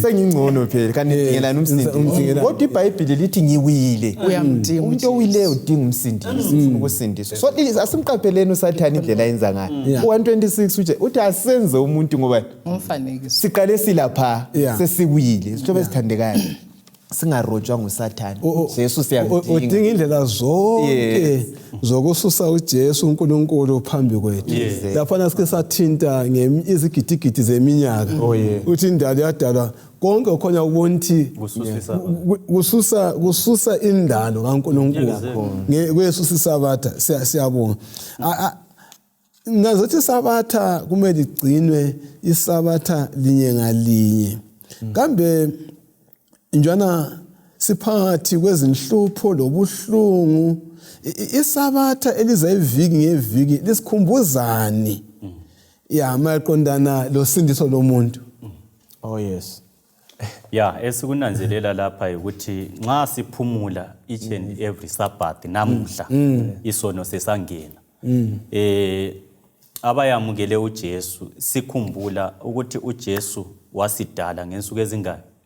sengingcono phela kanti ngidingelana umsindisi kodwa iBhayibheli lithi ngiwile uyamdinga umuntu owileyo udinga umsindisi ufuna ukusindiswa so asimqapheleni uSathane indlela ayenza ngayo 126 uthi asenze umuntu ngoba umfanekiso siqale silapha sesiwile sithobe sithandekayo singarojwa nguSathane Jesu siyamdinga udinga indlela zonke zokususa uJesu uNkulunkulu phambi kwethu lapha nasike sathinta izigidigidi zeminyaka uthi indalo yadalwa konke okhona ukubona ukuthi kususa indalo kaNkulunkulu kwesusa iSabatha siyabonga ngazothi iSabatha kumele igcinwe iSabatha linye ngalinye kambe njana siphakathi kwezinhlupho lobuhlungu iSabatha eliza iviki ngeviki lisikhumbuzani maqondana losindiso lomuntu yes esikunanzelela lapha ukuthi nxa siphumula each and every Sabbath namuhla isono sesangena abayamukele uJesu sikhumbula ukuthi uJesu wasidala ngensuku ezingaki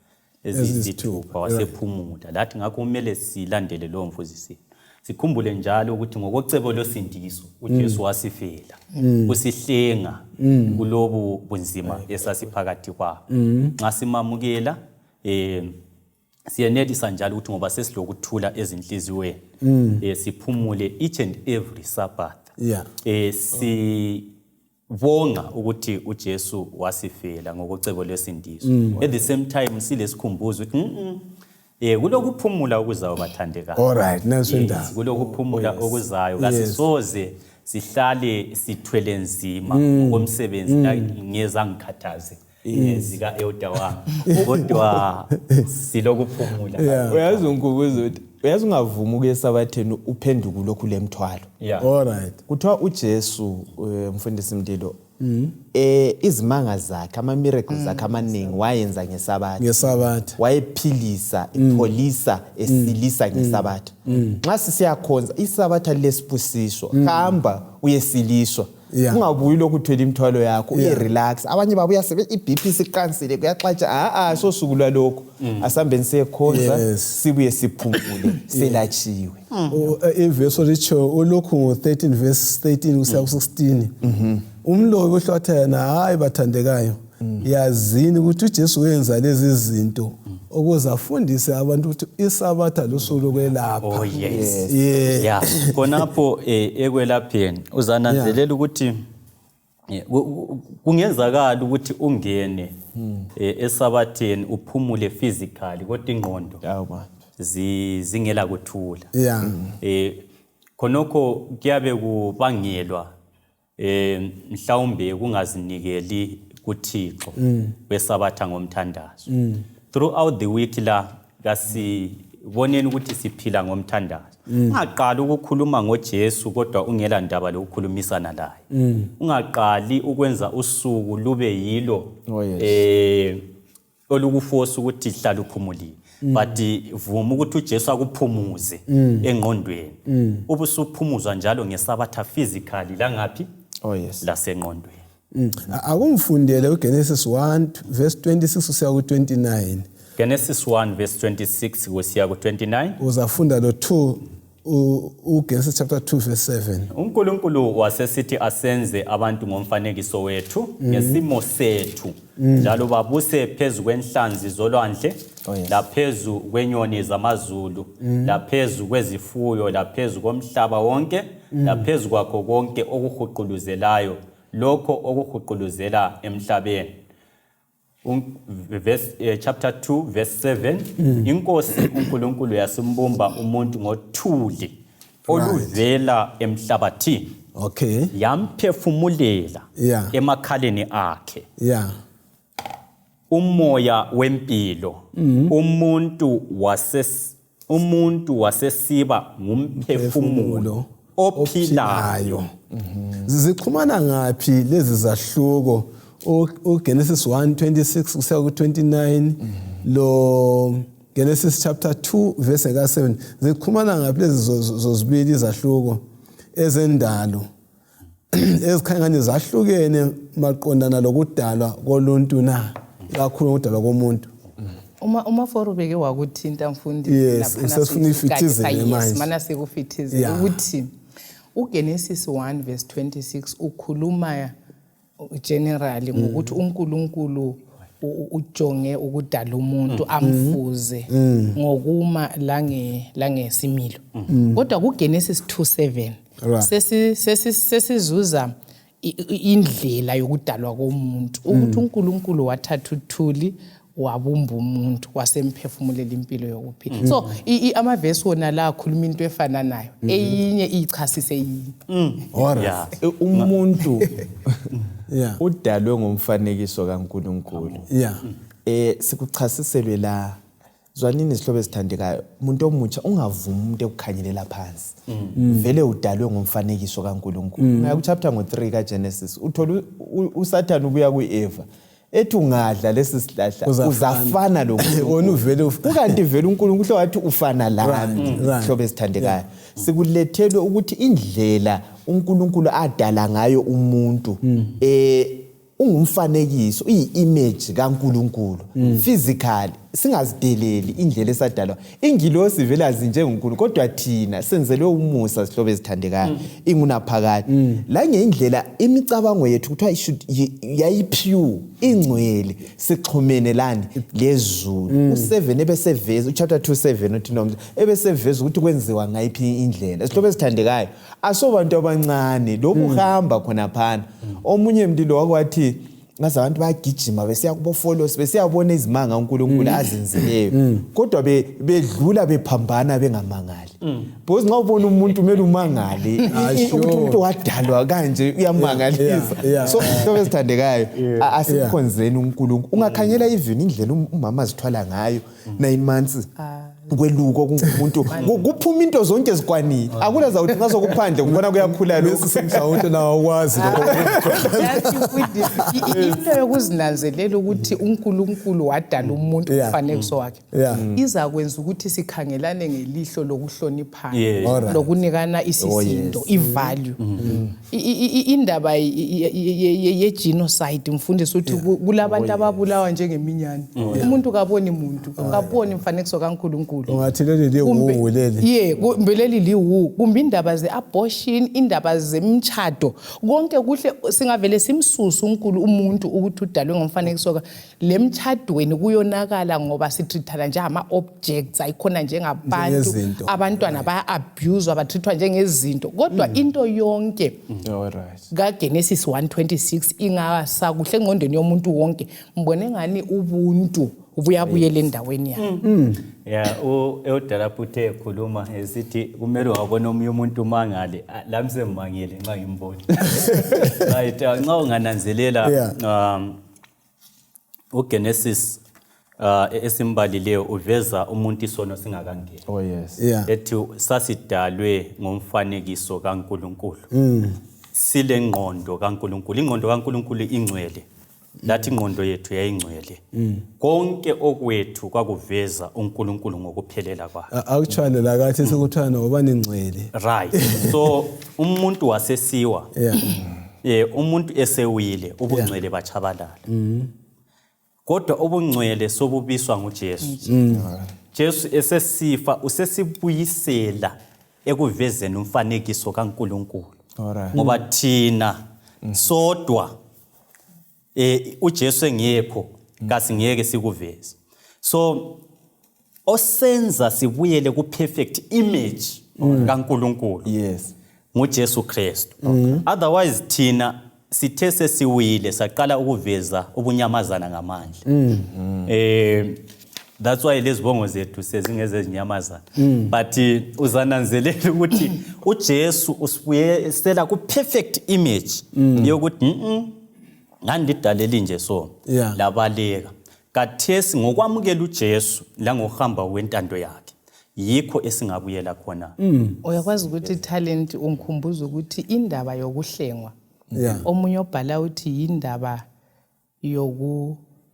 ezisithupha wasephumula lathi ngakho kumele silandele lo mfuzisi sikhumbule njalo ukuthi ngokocebo losindiso uJesu wasifela usihlenga kulobu bunzima esasiphakathi kwabo nxa simamukela siyenelisa njalo ukuthi ngoba sesilokuthula ezinhliziyweni siphumule each and every Sabbath bonga ukuthi uJesu wasifela ngokocebo lesindiso at the same time silesikhumbuzo ukuthi kulokuphumula okuzayo bathandekayo alright nasendaba kulokuphumula okuzayo kasisoze sihlale sithwele nzima ngomsebenzi ngeza ngikhathaze zika elder wami kodwa silokuphumula uyazi unkubuzo ukuthi uyazi ungavuma ukuya eSabatheni uphenduka lokhu lemthwalo alright kuthiwa uJesu mfundisi Mdilo izimanga zakhe ama miracles zakhe amaningi wayenza ngeSabatha wayephilisa ipholisa esilisa ngeSabatha nxa sisiyakhonza iSabatha lesibusiso hamba uyesiliswa ungabuyi lokuthwela imthwalo yakho uyerelax abanye babuya sebe iBP siqansile kuyaxatsha sosuku lwalokho asambeni sekhonza sibuye siphumule selatshiwe iverse licho olokhu ngo13 verse 13 kusiya ku16 umloyi ohlathana hayi bathandekayo yazini ukuthi uJesu wenza lezi zinto ukuze afundise abantu ukuthi iSabatha lusuku lokwelapha khonapho ekwelapheni uzananzelela ukuthi kungenzakala ukuthi ungene eSabatheni uphumule physically kodwa ingqondo zingela kuthula khonokho kuyabe kubangelwa mhlawumbe kungazinikeli kuThixo kweSabatha ngomthandazo throughout the week la kasiboneni ukuthi siphila ngomthandazo ungaqali ukukhuluma ngoJesu kodwa ungela ndaba lokukhulumisana laye ungaqali ukwenza usuku lube yilo olukufosa ukuthi hlala uphumulile but vuma ukuthi uJesu akuphumuze engqondweni ubusuphumuzwa njalo ngeSabatha physically la ngaphi lasengqondweni akumfundele uGenesis 1 verse 26 kusiya ku29 Genesis 1 verse 26 kusiya ku29 uzafunda lo 2 Genesis chapter 2 verse 7. uNkulunkulu wasesithi asenze abantu ngomfanekiso wethu ngesimo sethu njalo babuse phezu kwenhlanzi zolwandle laphezu kwenyoni zamazulu laphezu kwezifuyo laphezu komhlaba wonke laphezu kwakho konke okuhuquluzelayo lokho okuhuquluzela emhlabeni. Chapter 2 verse 7 inkosi uNkulunkulu yasimbumba umuntu ngothuli oluvela emhlabathini. Okay. Yamphefumulela emakhaleni akhe. Yeah. Umoya wempilo. Umuntu wasesiba ngumphefumulo ophilayo. Zixhumana ngaphi lezi zahluko? Genesis 1:26 kusiya ku-29 lo Genesis chapter 2 verse 7 ziqhumana ngaphi lezi zozibili izahluko ezendalo ezikhangani zahlukene maqondana lokudalwa koluntu na kakhulu ukudalwa komuntu. Uma forubeke wakuthinta mfundi lapha sesifuna ifithizele manje mana sekufithizele ukuthi uGenesis 1 verse 26 ukhuluma generally ngokuthi uNkulunkulu ujonge ukudala umuntu amfuze ngokuma langesimilo. Kodwa kuGenesis 2:7 sesizuza indlela yokudalwa komuntu ukuthi uNkulunkulu wathatha uthuli wabumba umuntu wasemphefumulela impilo yokuphila. So amavesi wona la akhuluma into efana nayo eyinye ichasise yini. Umuntu udalwe ngomfanekiso kaNkulunkulu. Sikuchasiselwe la zwanini isihlobo esithandekayo umuntu omutsha ungavumi umuntu ekukhanyelela phansi. Vele udalwe ngomfanekiso kaNkulunkulu. Ngaya chapter 3 kaGenesis uthola uSathane ubuya kuEva ethi ungadla lesi sihlahla uzafana wona uvele ukanti vele uNkulunkulu wathi ufana lami. Ihlobo esithandekayo sikulethelwe ukuthi indlela uNkulunkulu adala ngayo umuntu ungumfanekiso iyi-image kaNkulunkulu physically singazideleli indlela esadalwa ingilosi vele azinjengoNkulunkulu kodwa thina senzelwe umusa sihlobo ezithandekayo ingunaphakade la ngeindlela imicabango yethu kuthiwa yayipure ingcwele sixhumene lani lezulu u7 ebeseveza chapter 2:7 uthi nomntu ebeseveza ukuthi kwenziwa ngayiphi indlela sihlobo ezithandekayo asobantu abancane lokuhamba khona phana omunye mndilo wakwathi ngaze abantu bayagijima besiya kubo follows besiyabona izimanga uNkulunkulu azenzileyo kodwa bedlula bephambana bengamangali because nxa ubona umuntu kumele umangale ukuthi umuntu wadalwa kanje uyamangalisa so into ezithandekayo asikhonzeni uNkulunkulu ungakhanyela even indlela umama azithwala ngayo 9 months kweluko kumuntu kuphuma into zonke ezikwanile akula zawuthi ngazokuphandle ngibona kuyakhula lokho semhlawumbe nawo wazi into yokuzinanzelela ukuthi uNkulunkulu wadala umuntu kufanekiso wakhe iza kwenza ukuthi sikhangelane ngelihlo lokuhloniphana lokunikana isisindo ivalue indaba ye-genocide mfundisi uthi kulabantu ababulawa njengeminyane umuntu kaboni muntu kaboni umfanekiso kaNkulunkulu ungathi leli liwu leli mbeleli liwu kumbe indaba ze-abortion indaba zemtshado konke kuhle singavele simsusa umuntu ukuthi udalwe ngomfanekiso lemtshadweni kuyonakala ngoba sitreatana njengama-objects ayikhona njengabantu abantwana baya-abuse abatrithwa njengezinto kodwa into yonke kaGenesis 1:26 ingasakuhle engqondweni yomuntu wonke mbone ngani ubuntu ubuyabuyela endaweni yakhe. Eudalaputhe ekhuluma esithi kumele wabona omunye umuntu mangale lami semmangele nxa ngimbona. Right nxa ungananzelela uGenesis esimbalileyo uveza umuntu isono singakangeni. Ethi sasidalwe ngomfanekiso kaNkulunkulu. Sile ngqondo kaNkulunkulu ingqondo kaNkulunkulu ingcwele. Lathi ingqondo yethu yayingcwele konke okwethu kwakuveza uNkulunkulu ngokuphelela kwakhe actually la kathi sekuthana ngobani ingcwele right so umuntu wasesiwa umuntu esewile ubungcwele bachabalala kodwa ubungcwele sobubiswa nguJesu Jesu esesifa usesibuyisela ekuvezeni umfanekiso kaNkulunkulu. Alright. Ngoba thina sodwa uJesu engekho kasingeke sikuveze. So osenza sibuyele ku perfect image kaNkulunkulu. Yes. nguJesu Kristu. Otherwise thina sithe sesiwile saqala ukuveza ubunyamazana ngamandla. That's why lezibongo zethu sezingeze zinyamazana. But uzananzelela ukuthi uJesu usibuyisela ku perfect image yokuthi ngandidaleli nje so labaleka. Kathesi ngokwamukela uJesu la ngokuhamba kwentando yakhe yikho esingabuyela khona. Uyakwazi ukuthi talent ungikhumbuza ukuthi indaba yokuhlengwa omunye obhala uthi indaba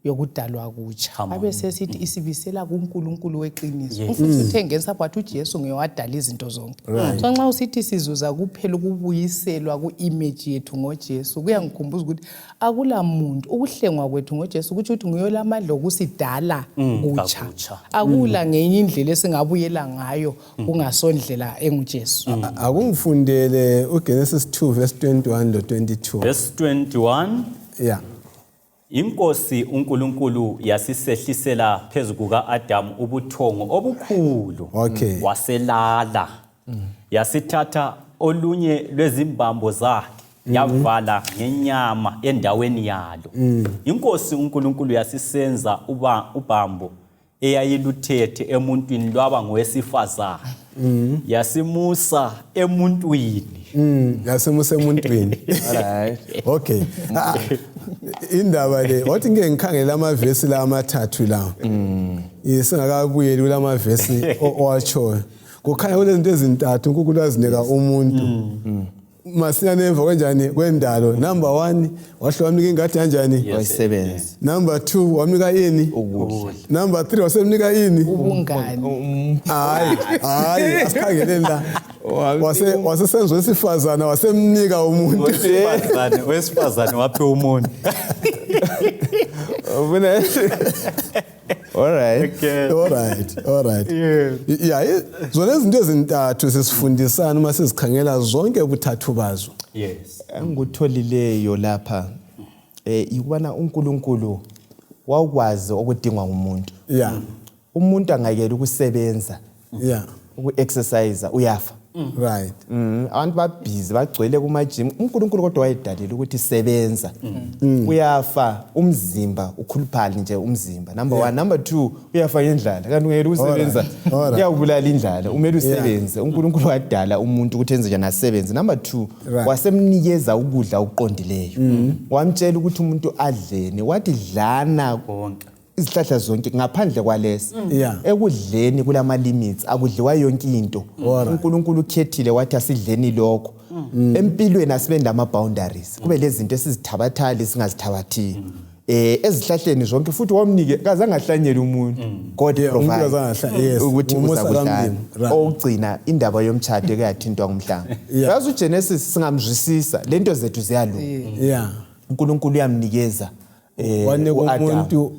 yokudalwa kutsha abe sesithi isibisela kuNkulunkulu weqiniso umfuthu uthengesa but uJesu ngewadala izinto zonke. So nxa usithi sizuza kuphela ukubuyiselwa kuimage yethu ngoJesu kuyangikhumbuza ukuthi akula muntu ukuhlengwa kwethu ngoJesu ukuthi uthi nguyolamandla okusidala kutsha akula ngenye indlela esingabuyela ngayo kungasondlela enguJesu. Akungifundele uGenesis 2 verse 21 lo 22. Verse 21. Inkosi uNkulunkulu yasisehlisela phezu kuka-Adamu ubuthongo obukhulu. Waselala. Yasithatha olunye lwezimbambo zakhe yavala ngenyama endaweni yalo. Inkosi uNkulunkulu yasisenza ubambo eyayiluthethe emuntwini lwaba ngowesifazane. Yasimusa emuntwini. Yasimusa emuntwini. Alright. Okay. Indaba le wathi ngeke ngikhangela amavesi la amathathu la. Singakabuyeli kula mavesi owachoyo. Kukhanya kulezinto ezintathu uNkulunkulu azinika umuntu. Masinyane emva kanjani kwendalo. Number 1 wahlomnika ingadi kanjani? Wayisebenza. Number 2 wamnika yini? Ukudla. Number 3 wasemnika yini? Ubungani. Hayi asikhangeleni la. Wasesenza wesifazana wasemnika umuntu. Wesifazane waphe umuntu. Alright. Alright. Yeah, zona izinto ezintathu sesifundisana uma sizikhangela zonke ubuthathu bazo. Yes. Engikutholileyo lapha ikubana uNkulunkulu wakwazi okudingwa umuntu. Umuntu angayekela ukusebenza. Uku-exercise uyafa. Right. Abantu babhizi bagcwele kuma gym. uNkulunkulu kodwa wayedalile ukuthi sebenza. Uyafa umzimba ukhuluphali nje umzimba. Number 1, number 2 uyafa ngendlala. Kanti ungeke usebenza. Uyabulala indlala. Umele usebenze. uNkulunkulu wadala umuntu ukuthi enze njani asebenze. Number 2 wasemnikeza ukudla okuqondileyo. Wamtshela ukuthi umuntu adlene. Wathi dlana konke. Izihlahla zonke ngaphandle kwalesi ekudleni kulama limits akudliwa yonke into. uNkulunkulu ukhethile wathi asidleni lokho. Empilweni asibenda ama boundaries kube lezi zinto esizithabathali singazithabathi. Ezihlahleni zonke futhi wamnike kaze angahlanyela umuntu. God provide ukuthi uzakuhlala. Ogcina indaba yomtshado eyathintwa ngumhlanga. Yazi uGenesis singamzwisisa lento zethu ziyalunga. uNkulunkulu uyamnikeza umuntu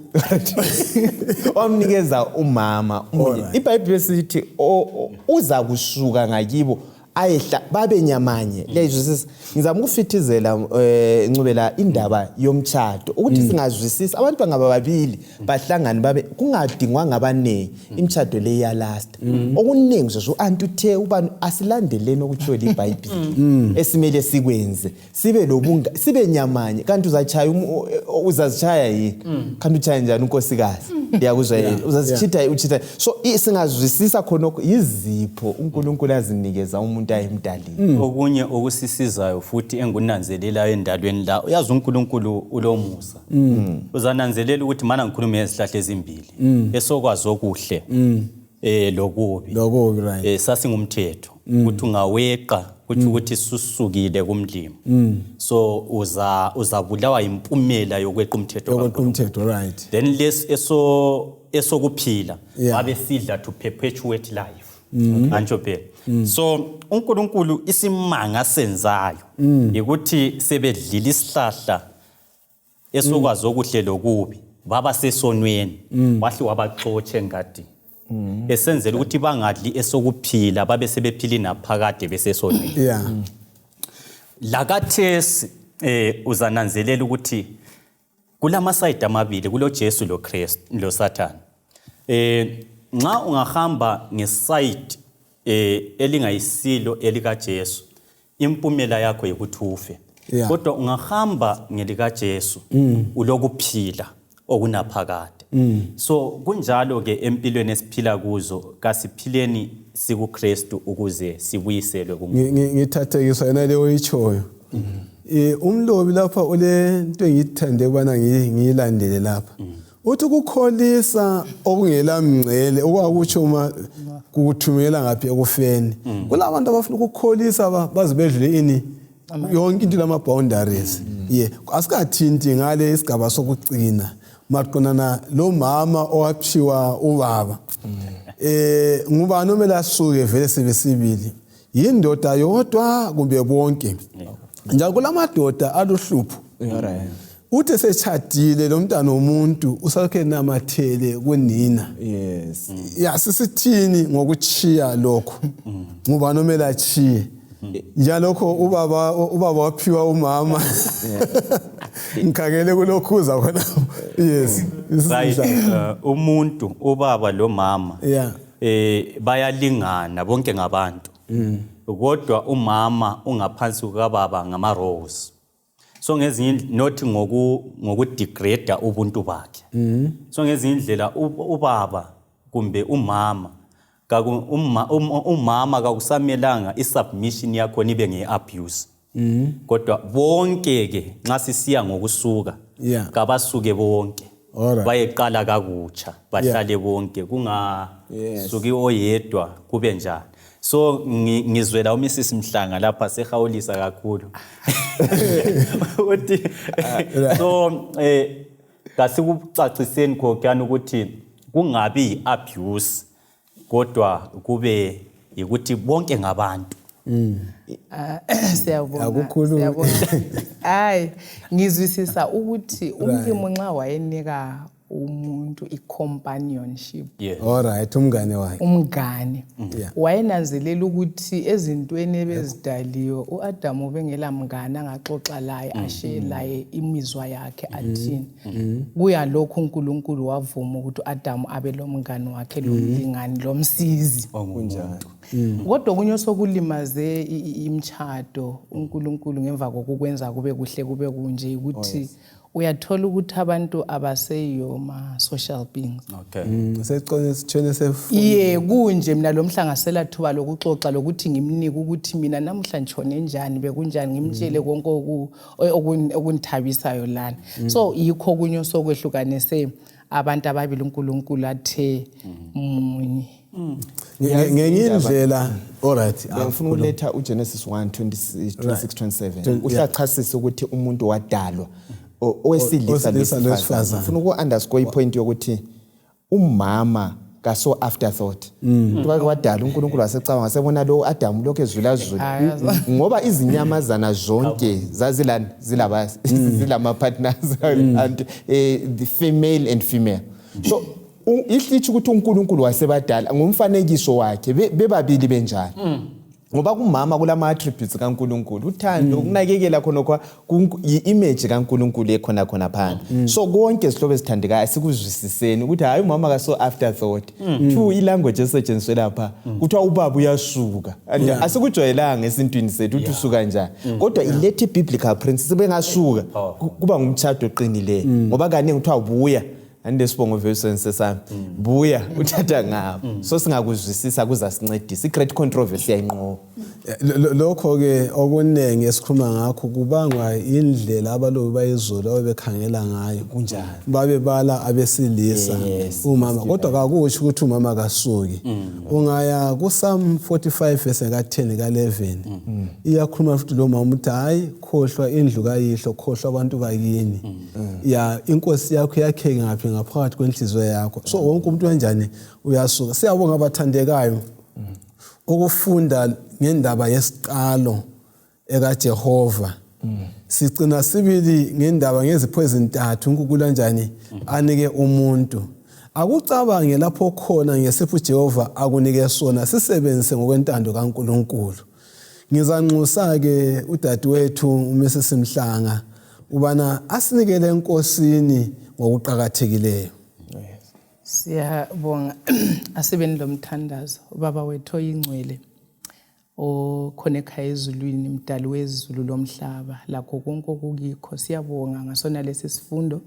wamnikeza umama umunye. iBhayibheli sithi uza kusuka ngakibo ayehla babe nyamanye. Lezo ngizama ukufithizela ncubela indaba yomtshado ukuthi singazwisisa abantu bangaba babili bahlangana babe kungadingwa ngabanengi imtshado le yalast. Okuningi nje uanti uthe ubani asilandeleni okuthole iBhayibheli esimele sikwenze sibe lobunga sibe nyamanye kanti uzachaya uzazishaya yini kanti uchaya njani unkosikazi ndiyakuzwa yini uzazichitha uchitha. So singazwisisa khonokho izipho uNkulunkulu azinikeza umuntu ayimdalini. Okunye okusisizayo futhi engunanzelelayo endalweni la uyazi uNkulunkulu ulomusa. Uzananzelela ukuthi mana ngikhuluma ngezihlahla ezimbili esokwazi okuhle lokubi. Right. Sasingumthetho ukuthi ungaweqa ukuthi susukile kumlimo. So uzabulawa impumela yokweqa umthetho. Right. Then esokuphila babesidla to perpetuate life. Anjo phela. So uNkulunkulu isimanga senzayo ukuthi sebedlila isihlahla esokwazi okuhle lokubi baba sesonweni wahle wabaxotshe engadini. esenzela ukuthi bangadli esokuphila babe sebephila inaphakade besesonini. Yeah. Lakathesi uzananzelela ukuthi kulama side amabili kulo Jesu lo Christ lo Satan. Nxa ungahamba ngeside elingayisilo elika Jesu impumela yakho ukuthi ufe. Yeah. Kodwa ungahamba ngelika Jesu ulokuphila okunaphakade. So kunjalo ke empilweni esiphila kuzo kasiphileni siku Kristu ukuze sibuyiselwe kuNkulunkulu. Ngithathekiswa yena leyo ichoyo. Umlobi lapha olento engithande kubana ngiyilandele lapha. Uthi ukukholisa okungela mngcele okwakutsho uma kuthumela ngaphi ekufeni. Kulabantu abafuna ukukholisa bazibedlule ini yonke into lama boundaries. Asikathinti ngale isigaba sokucina. Maqonana lo mama owaphiwa ubaba. Ngubani omele asuke vele sebesibili. Yindoda yodwa kumbe bonke. Njalo kulamadoda aluhlupho. Uthe sechadile lo mntana womuntu usakhe namathele kunina. Yes. Yasisithini ngokuchiya lokho. Ngubani omele achiye. Njalokho ubaba waphiwa umama. Ngikhangele kulokhuza khona. Yes. Right. Umuntu ubaba lo mama bayalingana bonke ngabantu. Kodwa umama ungaphansi kukaBaba ngama roles. So ngezinye not ngokudegrade ubuntu bakhe. So ngezinye indlela ubaba kumbe umama umama kakusamelanga isubmission yakho nibe ngeabuse. Kodwa bonke ke nxa sisiya ngokusuka kabasuke bonke. Bayeqala kakutsha bahlale bonke kungasuki oyedwa kube njalo. So ngizwela uMrs Mhlanga lapha sehawulisa kakhulu. Uthi so kasikucaciseni kokuyana ukuthi kungabi abuse kodwa kube ukuthi bonke ngabantu. Siyabonga. Hayi ngizwisisa ukuthi umlimo nxa wayenika umuntu icompanionship. Alright, umngane wakhe. Umngane. Wayenanzelela ukuthi ezintweni ebezidaliwe uAdam ubengela mngane angaxoxa laye ashe laye imizwa yakhe athini. Kuya lokho uNkulunkulu wavuma ukuthi uAdam abe lo mngane wakhe lo mlingani lo msizi. Kunjalo. Kodwa kunye sokulimaze imtshado uNkulunkulu ngemva kokukwenza kube kuhle kube kunje ukuthi uyathola ukuthi abantu abaseyo ma social beings. Okay. Sesiqone sithene sefuna. Kunje mina lo mhlangasela thuba lokuxoxa lokuthi ngimnike ukuthi mina namhla njone njani bekunjani ngimtshele konke okunithabisayo lana. So yikho kunye sokwehlukanise abantu ababili uNkulunkulu athe munye. Ngenye indlela alright ngifuna uletha uGenesis 1:26-27 uhlachasisa ukuthi umuntu wadalwa owesilisa lesifazana. Ngifuna uku-underscore ipoint yokuthi umama kaso afterthought. Kwake wadala uNkulunkulu wasecabanga wasebona lo Adam lokho ezula ngoba izinyamazana zonke zazilana zilama partners and the female and female. So ihlithi ukuthi uNkulunkulu wasebadala ngumfanekiso wakhe bebabili benjalo. Ngoba kumama kulama attributes kaNkulunkulu uthando ukunakekela khona kwa image kaNkulunkulu ekhona khona phansi. So konke sihlobo esithandekayo asikuzwisiseni ukuthi hayi umama kaso afterthought. Two ilanguage esetshenziswe lapha kuthiwa ubaba uyasuka. Asikujwayelanga esintwini sethu ukuthi usuka njani. Kodwa ilethe biblical principle bengasuka kuba ngumtshado oqinileyo. Ngoba kaningi kuthiwa ubuya andesibongo verse sami buya uthatha ngabo so singakuzwisisa kuzasincedisa iGreat Controversy yayinqobo. Lokho ke okunenge esikhuluma ngakho kubangwa indlela abalobi bayizolo abekhangela ngayo kunjani babe bala abesilisa umama kodwa kakusho ukuthi umama kasuki. Ungaya ku Psalm 45 verse ka10 ka11 iyakhuluma futhi lo mama uthi hayi khohlwa indlu kayihlo khohlwa abantu bakini inkosi yakho yakhe ngaphi ngaphakathi kwenhliziyo yakho. So wonke umuntu kanjani uyasuka. Siyabonga abathandekayo ukufunda ngendaba yesiqalo ekaJehova. Sicina sibili ngendaba ngezipho ezintathu uNkulunkulu kanjani anike umuntu. akucabange lapho khona ngesipho Jehova akunike sona sisebenzise ngokwentando kaNkuluNkulu. Ngizanxusa ke udadewethu uMrs Mhlanga ubana asinikele enkosini ngokuqhakathekileyo. Siyabonga asebeni lomthandazo ubaba wethu oyingcwele okhona ekhaya ezulwini mdali wezulu lomhlaba lakho konke okukikho. Siyabonga ngasona lesi sifundo.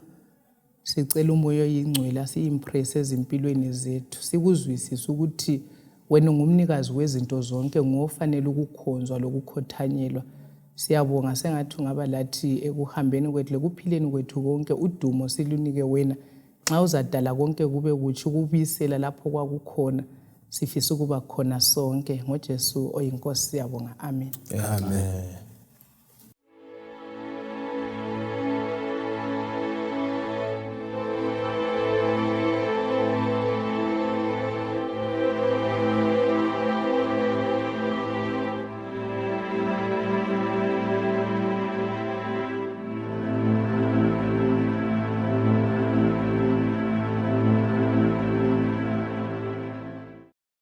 Sicela umoya oyingcwele asiimpress ezimpilweni zethu. Sikuzwisisa ukuthi wena ungumnikazi wezinto zonke ngofanele ukukhonzwa lokukhothanyelwa. Siyabonga sengathi ungaba lathi ekuhambeni kwethu lekuphileni kwethu konke udumo silunike wena. Xa uzadala konke kube kuthi ukubisela lapho kwakukhona sifisa ukuba khona sonke ngoJesu oyinkosi. Siyabonga. Amen. Amen.